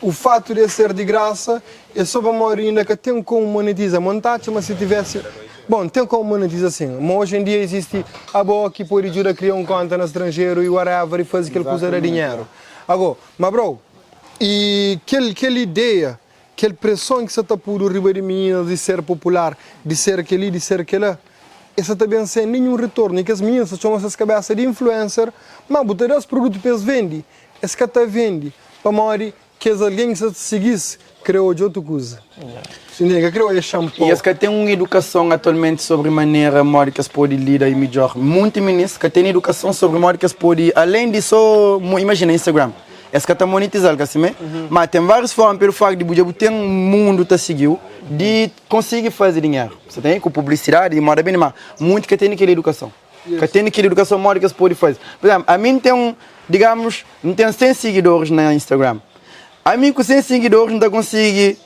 o fato de ser de graça é só para uma ainda que tem como monetizar. Montate, mas se tivesse. Bom, tem como monetizar sim. Mas hoje em dia existe a boa que pode ajudar a criar um conta no estrangeiro e whatever e fazer aquele coisa de dinheiro. Agora, mas bro, e aquele, aquela ideia, aquela pressão que você está por riba de meninas de ser popular, de ser aquele, de ser aquela, essa também sem nenhum retorno. E que as meninas chamam essas cabeças de influencer, mas botar esse produto para eles vende, esse que tá vende, para morrer que as alguém que se seguisse criou de outra coisa. Sim, que criou esse shampoo. E as que têm uma educação atualmente sobre maneira modo que as pode lidar e melhor. Muitos meninos que têm educação sobre modo que as pode, além de só, imagina Instagram, esse que está monetizado, que assim, mas tem várias formas pelo fato de você ter um mundo que seguiu, de conseguir fazer dinheiro. Você tem com publicidade e moda bem, mas muito que tem aquela educação. Que tem aquela educação modo que as pode fazer. Por exemplo, a mim tem um, digamos, não tem 100 seguidores na Instagram. A mim com 100 seguidores não consegue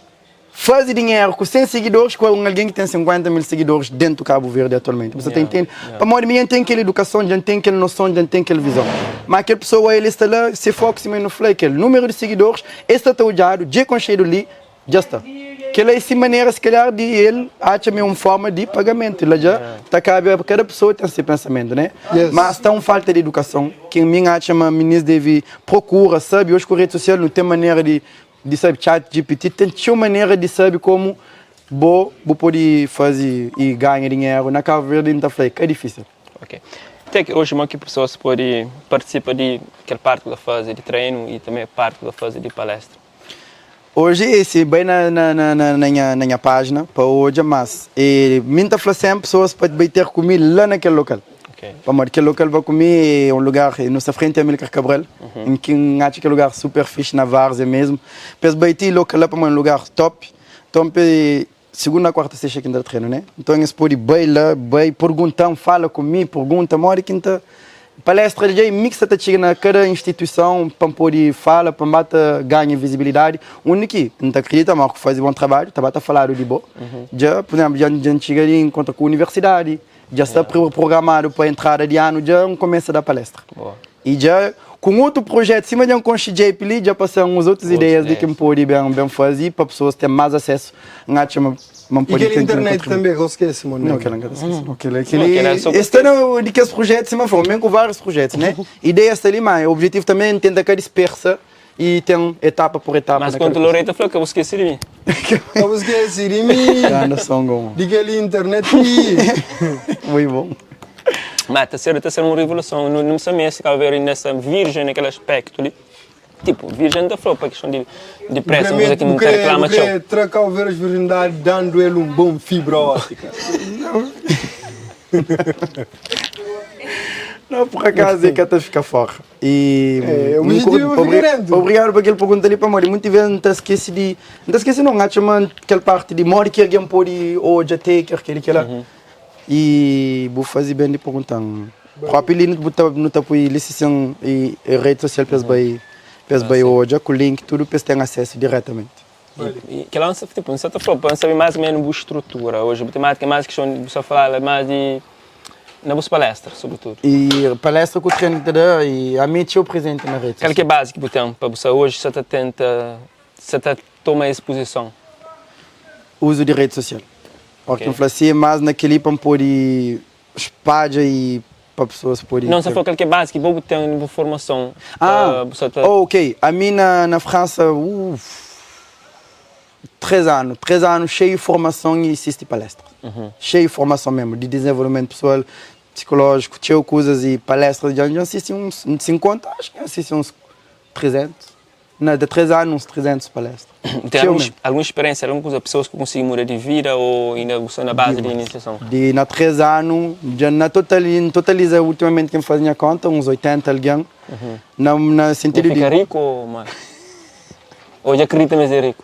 fazer dinheiro com 100 seguidores com alguém que tem 50 mil seguidores dentro do Cabo Verde atualmente. Você Yeah, tá entendendo? yeah. Para a minha tem aquela educação, já tem aquela noção, já tem aquela visão. Mas aquela pessoa, ele está lá, se foca em no flake, aquele número de seguidores, esse está olhado, já concheiro ali, já está. Que é essa maneira, se calhar, de ele acha mesmo uma forma de pagamento. Ele já está cabe a cada pessoa tem esse pensamento, né? Yes. Mas está uma falta de educação, que a mim acha, uma menina deve procura, sabe? Hoje com a rede social não tem maneira de, de sabe, chat GPT, tem tinha maneira de saber como bo, bo pode fazer e ganhar dinheiro. Na Cabo Verde não está falando, que é difícil. Ok. Até que hoje, uma que pessoa se pode participar de aquela parte da fase de treino e também parte da fase de palestra. Hoje, esse, bem na, na, na, na, na minha, na minha página, para hoje, mas, e, mim tá falando sempre pessoas para bem ter comigo lá naquele local. Ok. Para aquele local vai comer é um lugar, é nossa frente é Amílcar Cabral, em que acho que é um lugar super fixe na Várzea mesmo. Penso bem ter local lá para um lugar top. Então, pe- segunda, quarta, sexta, quinta treino, né? Então, eles podem bem lá, bem perguntar, fala comigo, pergunta, mora quinta. Palestra dja é mi ki sta ta txiga na kada instituison pa N pode fala, pa N ba ta ganha vizibilidadi, undi ki N ta kridita ma ku faze bon trabadju ta ba ta faladu di bo. Dja, pur izénplu, dja N txiga di inkontra ku universidadi, dja sta programadu pa entrada di anu dja N kumesa da palestra. I dja ku un otu projetu, sima dja N konxe JP li, dja pasa-m uns otus ideias di ki N pode ben faze pa pesoas ten más asesu. N atxa ma Ma E pode kel ten internet kontribu. tanbe, ka skese, mon Não, nega. kel-la N ka ta skese. Não, kel-la, Não, kel-la kel-li só es sta na di kes projetus, sima N fla, ben ku várius projetus, né? Ideia sta li, ma objetivu tanbe é N tenta ka dispersa i ten etapa por etapa Mas na kada kontu kuza. Loreta fla ka bu skese di mi. Ka bu skese di mi, Ganda son gomo. di kel internet li. Mui bon. Ma ta ser, ta ser un revoluson. Nu, nu sta meste Cabo Verde ainda sta virgem nakel aspecto li. Tipo, virgem ta fla pa questão de, de preço, uma coisa que Bu não ta kre, reclama bu kre txeu. tra Cabo Verde virgindade dando el um bom fibra ótica. Não, por acaso é que ta fica fora. E É, o objetivo é ficar dentro. obrigado por aquele pergunta ali para mim. Muitas vezes não te esquece de, não te esquece não, acho man aquela parte de modo que alguém pode hoje até que aquele que lá. E vou fazer bem de perguntar. Próprio ali no ta no ta pui licença e rede social pes bai pes bai hoje com link tudo pes tem acesso diretamente. E kel la, tipo, N sa ta fla-u pa N sabe más o ménu bu strutura. Oji bu temátika é más kestãu di bu sa fala más di na bus palestra, sobretudu. E palestra ku trenu ki ta da e ami é txeu prezenti na rede Kal ki é sosial. bazi ki bu ten pa bu sa oji sa ta tenta sa ta toma es puzison? Uzu di rede sosial. Óki N fla si é más na kel-li pa N pode spadja i pa pesoas pode Não, sa ter. fla kal ki é bazi ki bo bu ten di bu formason Ah, pa bu sa ta. oh, ok. Ami na, na Fransa, uff, 3 anu, 3 anu xeiu formason i sisti palestras. Xeiu formason mesmu, di dizenvolvimentu pesoal, psikolójiku, txeu kuzas i palestras. Dja N sisti uns 50, acho ki N sisti uns 300. Na de 3 anu uns 300 palestra. Tem Txeu algum, mesmo. algum experiência, alguma coisa, pessoas que conseguem mudar de vida ou ainda estão na base de iniciação? De na 3 anu, dja na totali, totaliza ultimamente quem faz minha conta, uns 80 alguém. Na, na sentido Fica de rico ou mais? Ou já acredita mas é rico?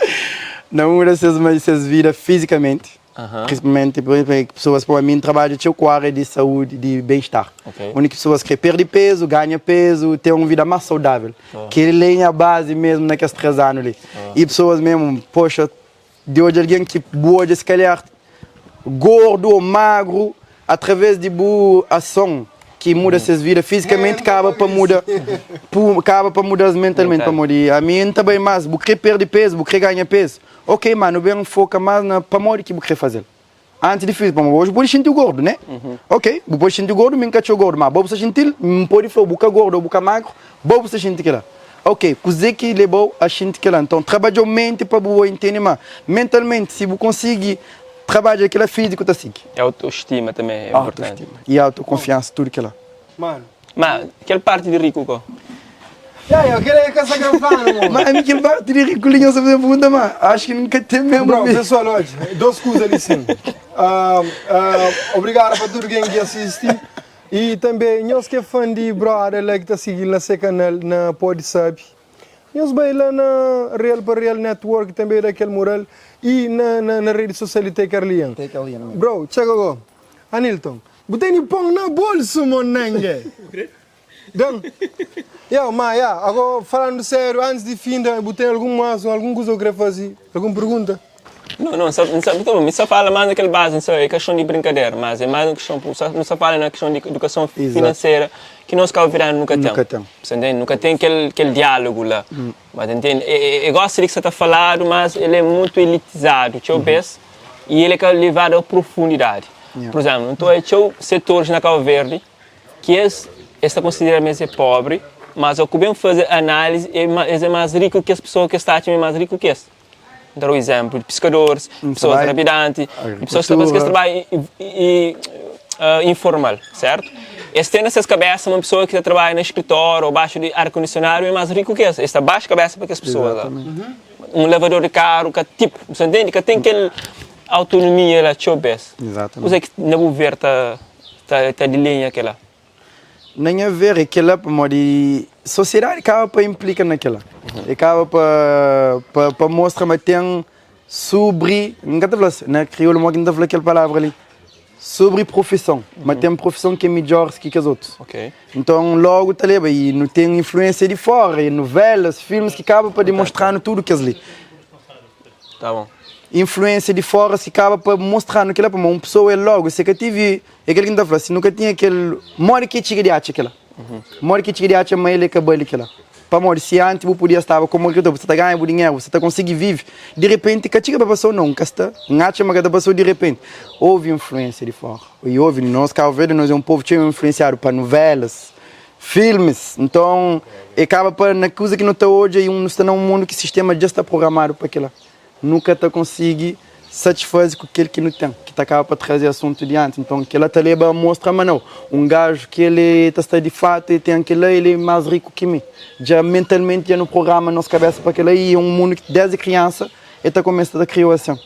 na muda seus, seus vida fisicamente. Aham. Principalmente por exemplo, pessoas para mim trabalho txeu com a área de saúde, de bem-estar. Ok. Onde que pessoas querem perder peso, ganha peso, ter uma vida mais saudável. Que ele é a base mesmo naqueles 3 anos ali. E pessoas mesmo, poxa, de hoje alguém que hoje se calhar gordo ou magro, através de boa ação que muda suas vidas fisicamente, acaba para mudar, acaba para mudar mentalmente, Mental. para mudar. A mim também mais, bu querer perder peso, bu querer ganhar peso. Ok, mano, bem foca mais na para modo que bu querer fazer. Antes de fazer, hoje pode sentir gordo, né? Ok, bu pode sentir gordo, mim cachorro gordo, mas você sentir, não pode falar, buca gordo ou buca magro, você sentir que lá. Ok, coisa que levou a sentir que lá. Então, trabalhou mente para bu entender, mas mentalmente, se bu conseguir trabalhar aquilo físico, tá assim. É autoestima também, é importante. Autoestima e autoconfiança, tudo que lá. Mano. Mas aquela parte de rico, qual? Yeah, eu quero que essa gravando, mano. Mas a mim que parte de ricolinho, essa pergunta, mas acho que nunca tem mesmo. Bro, pessoal, olha, duas coisas ali sim. Obrigado para tudo quem que assiste. E também, nós que é fã de brother lá que está seguindo nesse canal na Pod Sabe. Nós vai lá na Real para Real Network também daquele mural e na, na, na rede social de Take Arlian. Take Arlian mesmo. Bro, chega agora. Anilton, botei ni pão na bolso, monangue. Dan. Yeah, mas, yeah, agora falando sério, antes de fim, botei algum mais, alguma coisa que eu queria fazer, alguma pergunta? Não, não, só, não sabe, não só fala mais naquele base, não sei, é questão de brincadeira, mas é mais uma questão, só, não só fala na questão de educação Exato. financeira, que nós cabo-verdianos nunca Nunca temos. tem. Você entende? Nunca tem aquele, aquele diálogo lá. Mas entende? Eu, eu gosto de que você está falando, mas ele é muito elitizado, deixa eu ver, e ele é levado à profundidade. Yeah. Por exemplo, então é tinha setores na Cabo Verde que eles está considerado mesmo pobre, mas o que bem fazer análise é mais, é mais rico que as pessoas que estão aqui, é mais rico que esse. Dar um exemplo de pescadores, pessoas trabalho, trabalhantes, pessoas que agricultura. trabalham e, e, informal, certo? Eles têm nessas cabeças uma pessoa que trabalha no escritório ou baixo de ar-condicionado é mais rico que esse. Está baixo cabeça para que as pessoas lá. Um lavador de carro, que tipo, você entende? Que tem aquela autonomia lá, deixa eu ver. Exatamente. Coisa que na vou ver tá, tá, tá de linha aquela. Nem a ver, aquela, de sociedade acaba para implica naquela. Acaba para para para mostrar, mas tem sobre, nunca te falou, na crioulo, mas não te falou aquela palavra ali. sobri profison, ma ten profison ki é midjór ki kes otus. Ok. Nton, lógu ta leba i nu ten influénsia di fóra, i novelas, filmis ki kaba pa dimostra-nu tudu kes-li. Tá bon. Influénsia di fóra ki kaba pa mostra-nu kel-la, pamodi un pesoa é lógu, si el ka tive, é kel ki N ta fla, si nu ka tinha kel, modi ki el txiga di atxa kel-la? Modi ki el txiga di atxa ma el é ka bali kel-la? Pamodi si antis bu podia staba komu agrikultor, bu sta ta ganha bu dinheru, bu sta ta konsigi vive, di repenti ka txiga pa pasau nau, N ka sta, N atxa ma ka ta pasau di repenti. Ovi influénsia di fóra, i ovi nos Kabu Verdi, nos é un povu txeu influensiadu pa nuvelas, filmis, nton e kaba pa na kuza ki nu ta odja i nu sta na un mundu ki sistema dja sta programadu pa kila. Nu ka ta konsigi satisfaze ku kel ki nu ten, ki ta kaba pa traze asuntu di antis. Nton, kila ta leba a mostra ma nau, un gaju ki el ta sta di fatu, el ten kila, el é más riku ki mi. Dja mentalmenti dja nu programa nos kabesa pa kila i é un mundu ki desdi kriansa el ta kumesa ta kriau asin.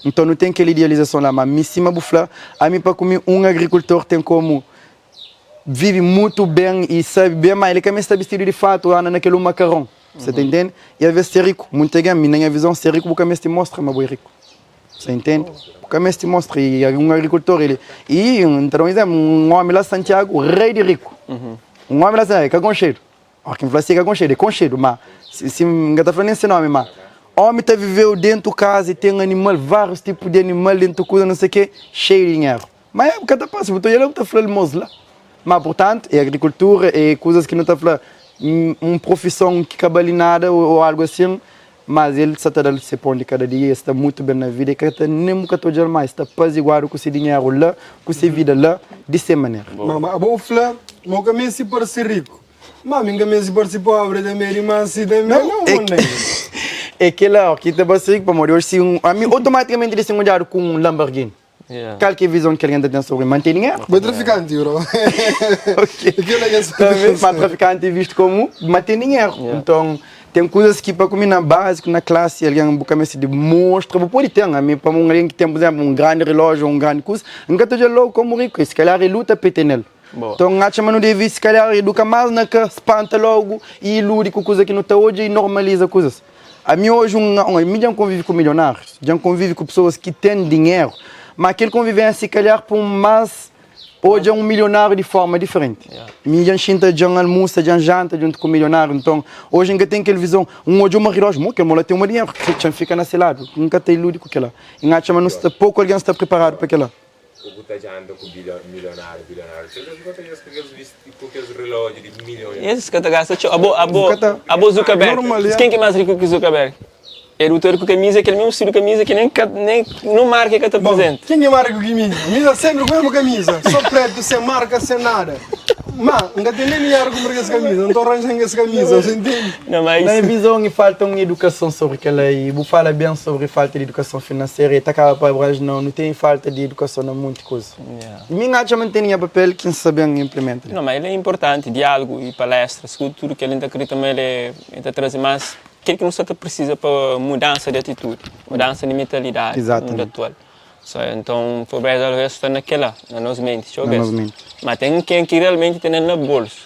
Nton, nu ten kel idealizason la. Ma mi, sima bu fla, ami pa ku mi un agrikultor ten komu vive mutu ben i sabe ben, ma el ka meste sta bistidu di fatu o anda na kel un makaron. Você ta intende? E aves ser riku, munti algen, mi na nha vizon, ser riku bu ka meste mostra ma bo é riku. Você intende? Bu ka meste mostra. E un agrikultor, ele. E, N ta da un izénplu, un ómi la Santiagu, rei di riku. Un ómi la Santiagu, é ka konxedu. Óki ki N fla si é ka konxedu, é konxedu, má si, si, N ka ta fla nen se nómi, má ómi ta viveu dentu kaza e ten animal, várius tipu di animal dentu kuza, nusê ke, xeiu di dinheru. Má bu ka ta pasa, bu ta odja la bu ta fla-l mos la. Má purtantu, é agrikultura, é kuzas ki nu ta fla un profison ki ka bali nada ô algu asin, mas el sa ta da-l se pon di kada dia, el sta mutu ben na vida, el ka ta nen bu ka ta odja-l más, el sta paziguadu ku se dinheru la, ku se vida la, di se manera. Má, má abo fla ma bu ka meste parse riku. Má mi N ka meste parse póbri tanbê, di más si tanbê nau, É mon nega. é kel-la ki ta parse riku, pamodi oji si un ami otomatikamenti di ser odjadu ku un Lamborghini. Kal ki é vizon ki algen ta ten sobri mante dinheru? Bo é trafikanti, bro. Ok. Talvez, ma trafikanti é vistu komu mante dinheru. Nton, ten kuzas ki pa kumi na básiku, na klasi, algen bu ka meste di mostra, bu pode ten. Ami, pa un algen ki ten, pur izénplu, un grandi rilójiu ô un grandi kuza, N ka ta odja-l lógu komu riku. Si kalhar el luta pa el tene-l. Nton, N atxa ma nu debe, si kalhar, eduka más na ka spanta lógu i iludi ku kuza ki nu ta odja i normaliza kuzas. Ami oji un un mi dja N konvive ku milionárius, dja N konvive ku pesoas ki ten dinheru, má kel konvivénsia si kalhar pô-m más odja un milionáriu di fórma diferenti. Mi dja N xinta, dja N almusa, dja N janta djuntu ku milionáriu, nton oji N ka ten kel vizon, N odja uma rilójiu, mo kel mo la ten uma dinheru, txa N fika na se ladu, N ka ta iludi ku kel-la. N atxa ma nu sta poku algen sta priparadu pa kel-la. Ou bu ta djanta ku milionário, bilionário, txeu bes bu ka ta odja-s ku kes visti, ku kes relójiu di milhões. Es ka ta gasta txeu. Abo, abo, Bu ka ta. abo Zuckerberg. Normal, ya. Ken ki é más riku ki Zuckerberg? El uta ku kamisa, kel mesmu stilu kamisa ki nen ka, nen no marka el ka ta Bom, prezenta. ken ki é más riku ki mi? Mi sta sénpri ku mesmu kamisa, sô prétu, sen marka, sen nada. Má, N ka ten nen dinheru kunpra kes kamisa, N ta ranja-m kes kamisa, bu intende? Não, mas Na nha vizon e falta un edukason sobri kel-la i bu fala ben sobri falta di edukason finanseru e ta kaba pa abrange no nu ten falta di edukason na munti kuza. Yeah. Mi N atxa ma N tene nha papel ki N sta ben inplimenta li. Não, mas ele é importanti, diálogu i palestras, ku tudu kel-li N ta kridita ma el é, el ta traze más kel ki nu sta ta prisiza pa mudansa di atitudi, mudansa di mentalidadi na mundu Exatamente. atual. So, enton pobreza alvês sta na kel-la, na nos menti, txeu Na bês. nos menti. Má ten ken ki realmenti tene-l na bolsu.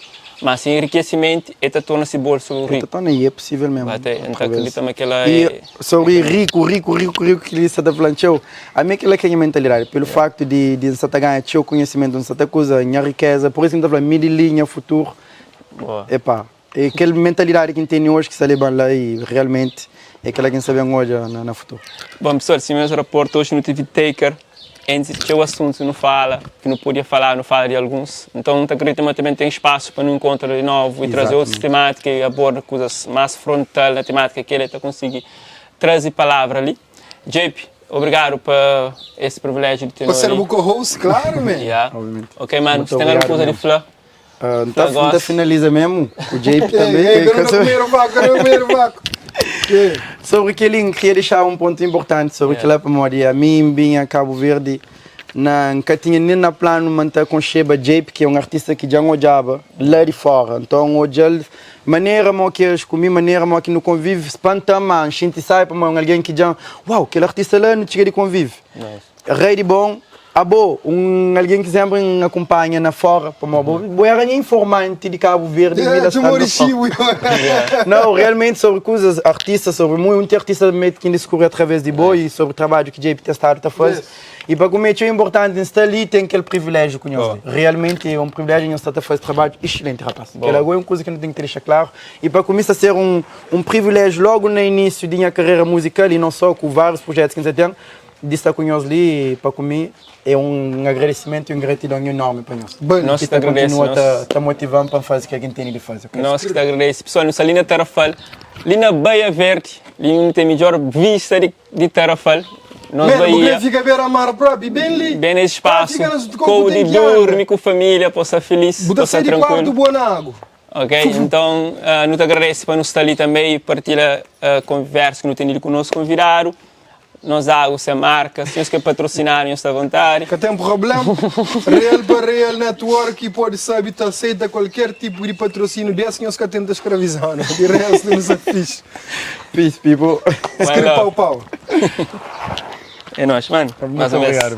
Má se enrikesimentu, el ta torna se bolsu El ta riku. torna e é pusível mesmu. Ba te, N ta Através. akredita ma kel-la E é. sobri riku, riku, riku, riku ki li sa ta fla-m txeu, ami é kel-la ki é nha mentalidadi. Pelu faktu di di N sa ta ganha txeu konhesimentu, N sa ta kuza nha rikeza, pur isu ki N ta fla mi di li nha futuru, Boa. epá, é kel mentalidadi ki N tene oji ki sta leba-m la i realmenti é kel-la ki N sta ben odja na futuru. Bon pessoal, si mes raportu oji nu tive Taker entri txeu asuntus nu fala ki nu podia fala, nu fala di alguns. Nton nu ta kridita ma tanbe ten spasu pa nu inkontra di novu i traze otus tematika i aborda kuzas mas frontal na tematika ki el ta konsigi traze palavra li. JP, obrigadu pa es privilejiu di Pa tenu ser ali. bu co-host, klaru, man. Yeah. Obviamenti. Ok manu, Mutu si ten algun obrigadu kuza di mesmu. fla? N ta, N ta finaliza mesmu ku JP tanbe. Ei, ei, kre primeru vaku, kre primeru vaku. Sobri kel-li, N kria dexa un pontu inportanti sobri kel-la, pamodi ami N binha Kabu Verdi na N ka tinha nen na planu ma N ta konxeba JP, ki é un artista ki dja N odjaba la di fora. Nton, N odja-l manera mo ki es ku mi, manera mo ki nu konvive, spanta-m, ma N xinti sábi pamodi un algen ki dja N, uau, kel artista la nu txiga di konvive. Rei di bon. Abo, un algen ki senpri N akunpanha na fora, pamodi bo, bo era nha informanti di Kabu Verdi Yeah, mi la txumori stando xibu. Não, realmente sobre coisas, artistas, sobre muito artista mesmo que descobri através de bo e sobre o trabalho que JP tem estado a fazer. Yes. E para comer é importante estar ali tem aquele privilégio com nós. Realmente é um privilégio nós estar a fazer trabalho excelente, rapaz. Aquela é uma coisa que não tem que deixar claro. E para começar a ser um, um privilégio logo no início da minha carreira musical e não só com vários projetos que nós temos, de estar com nós ali, para comer é um agradecimento e uma gratidão enorme para nós. Bem, Nós Que que te agradece, continua nós, a te motivando para fazer o que a gente tem de fazer. ok? nós que te agradece. Pessoal, nós ali na Tarrafal, ali na Baía Verde, ali onde tem melhor vista de, de Tarrafal. Nós Mano, porque Bahia, fica a beira-mar próprio, bem ali. bem nesse espaço, Fica nas- com de tem que andar. dormir com a família, possa estar feliz, Buta possa sair estar de quarto tranquilo. boa na água. Ok? Então, uh, não te agradeço para nos estar ali também e partilhar a conversa que não tem ido conosco convidado. Nós água, sem marca, se vocês querem patrocinar, está à vontade. Que tem problema. Real para Real Network e pode saber que aceita qualquer tipo de patrocínio desse que nós que tenta escravizar, né? De resto não se fixe. Peace, people. Vai Escreve lá. pau pau. É nóis, mano. Mais uma vez. obrigado.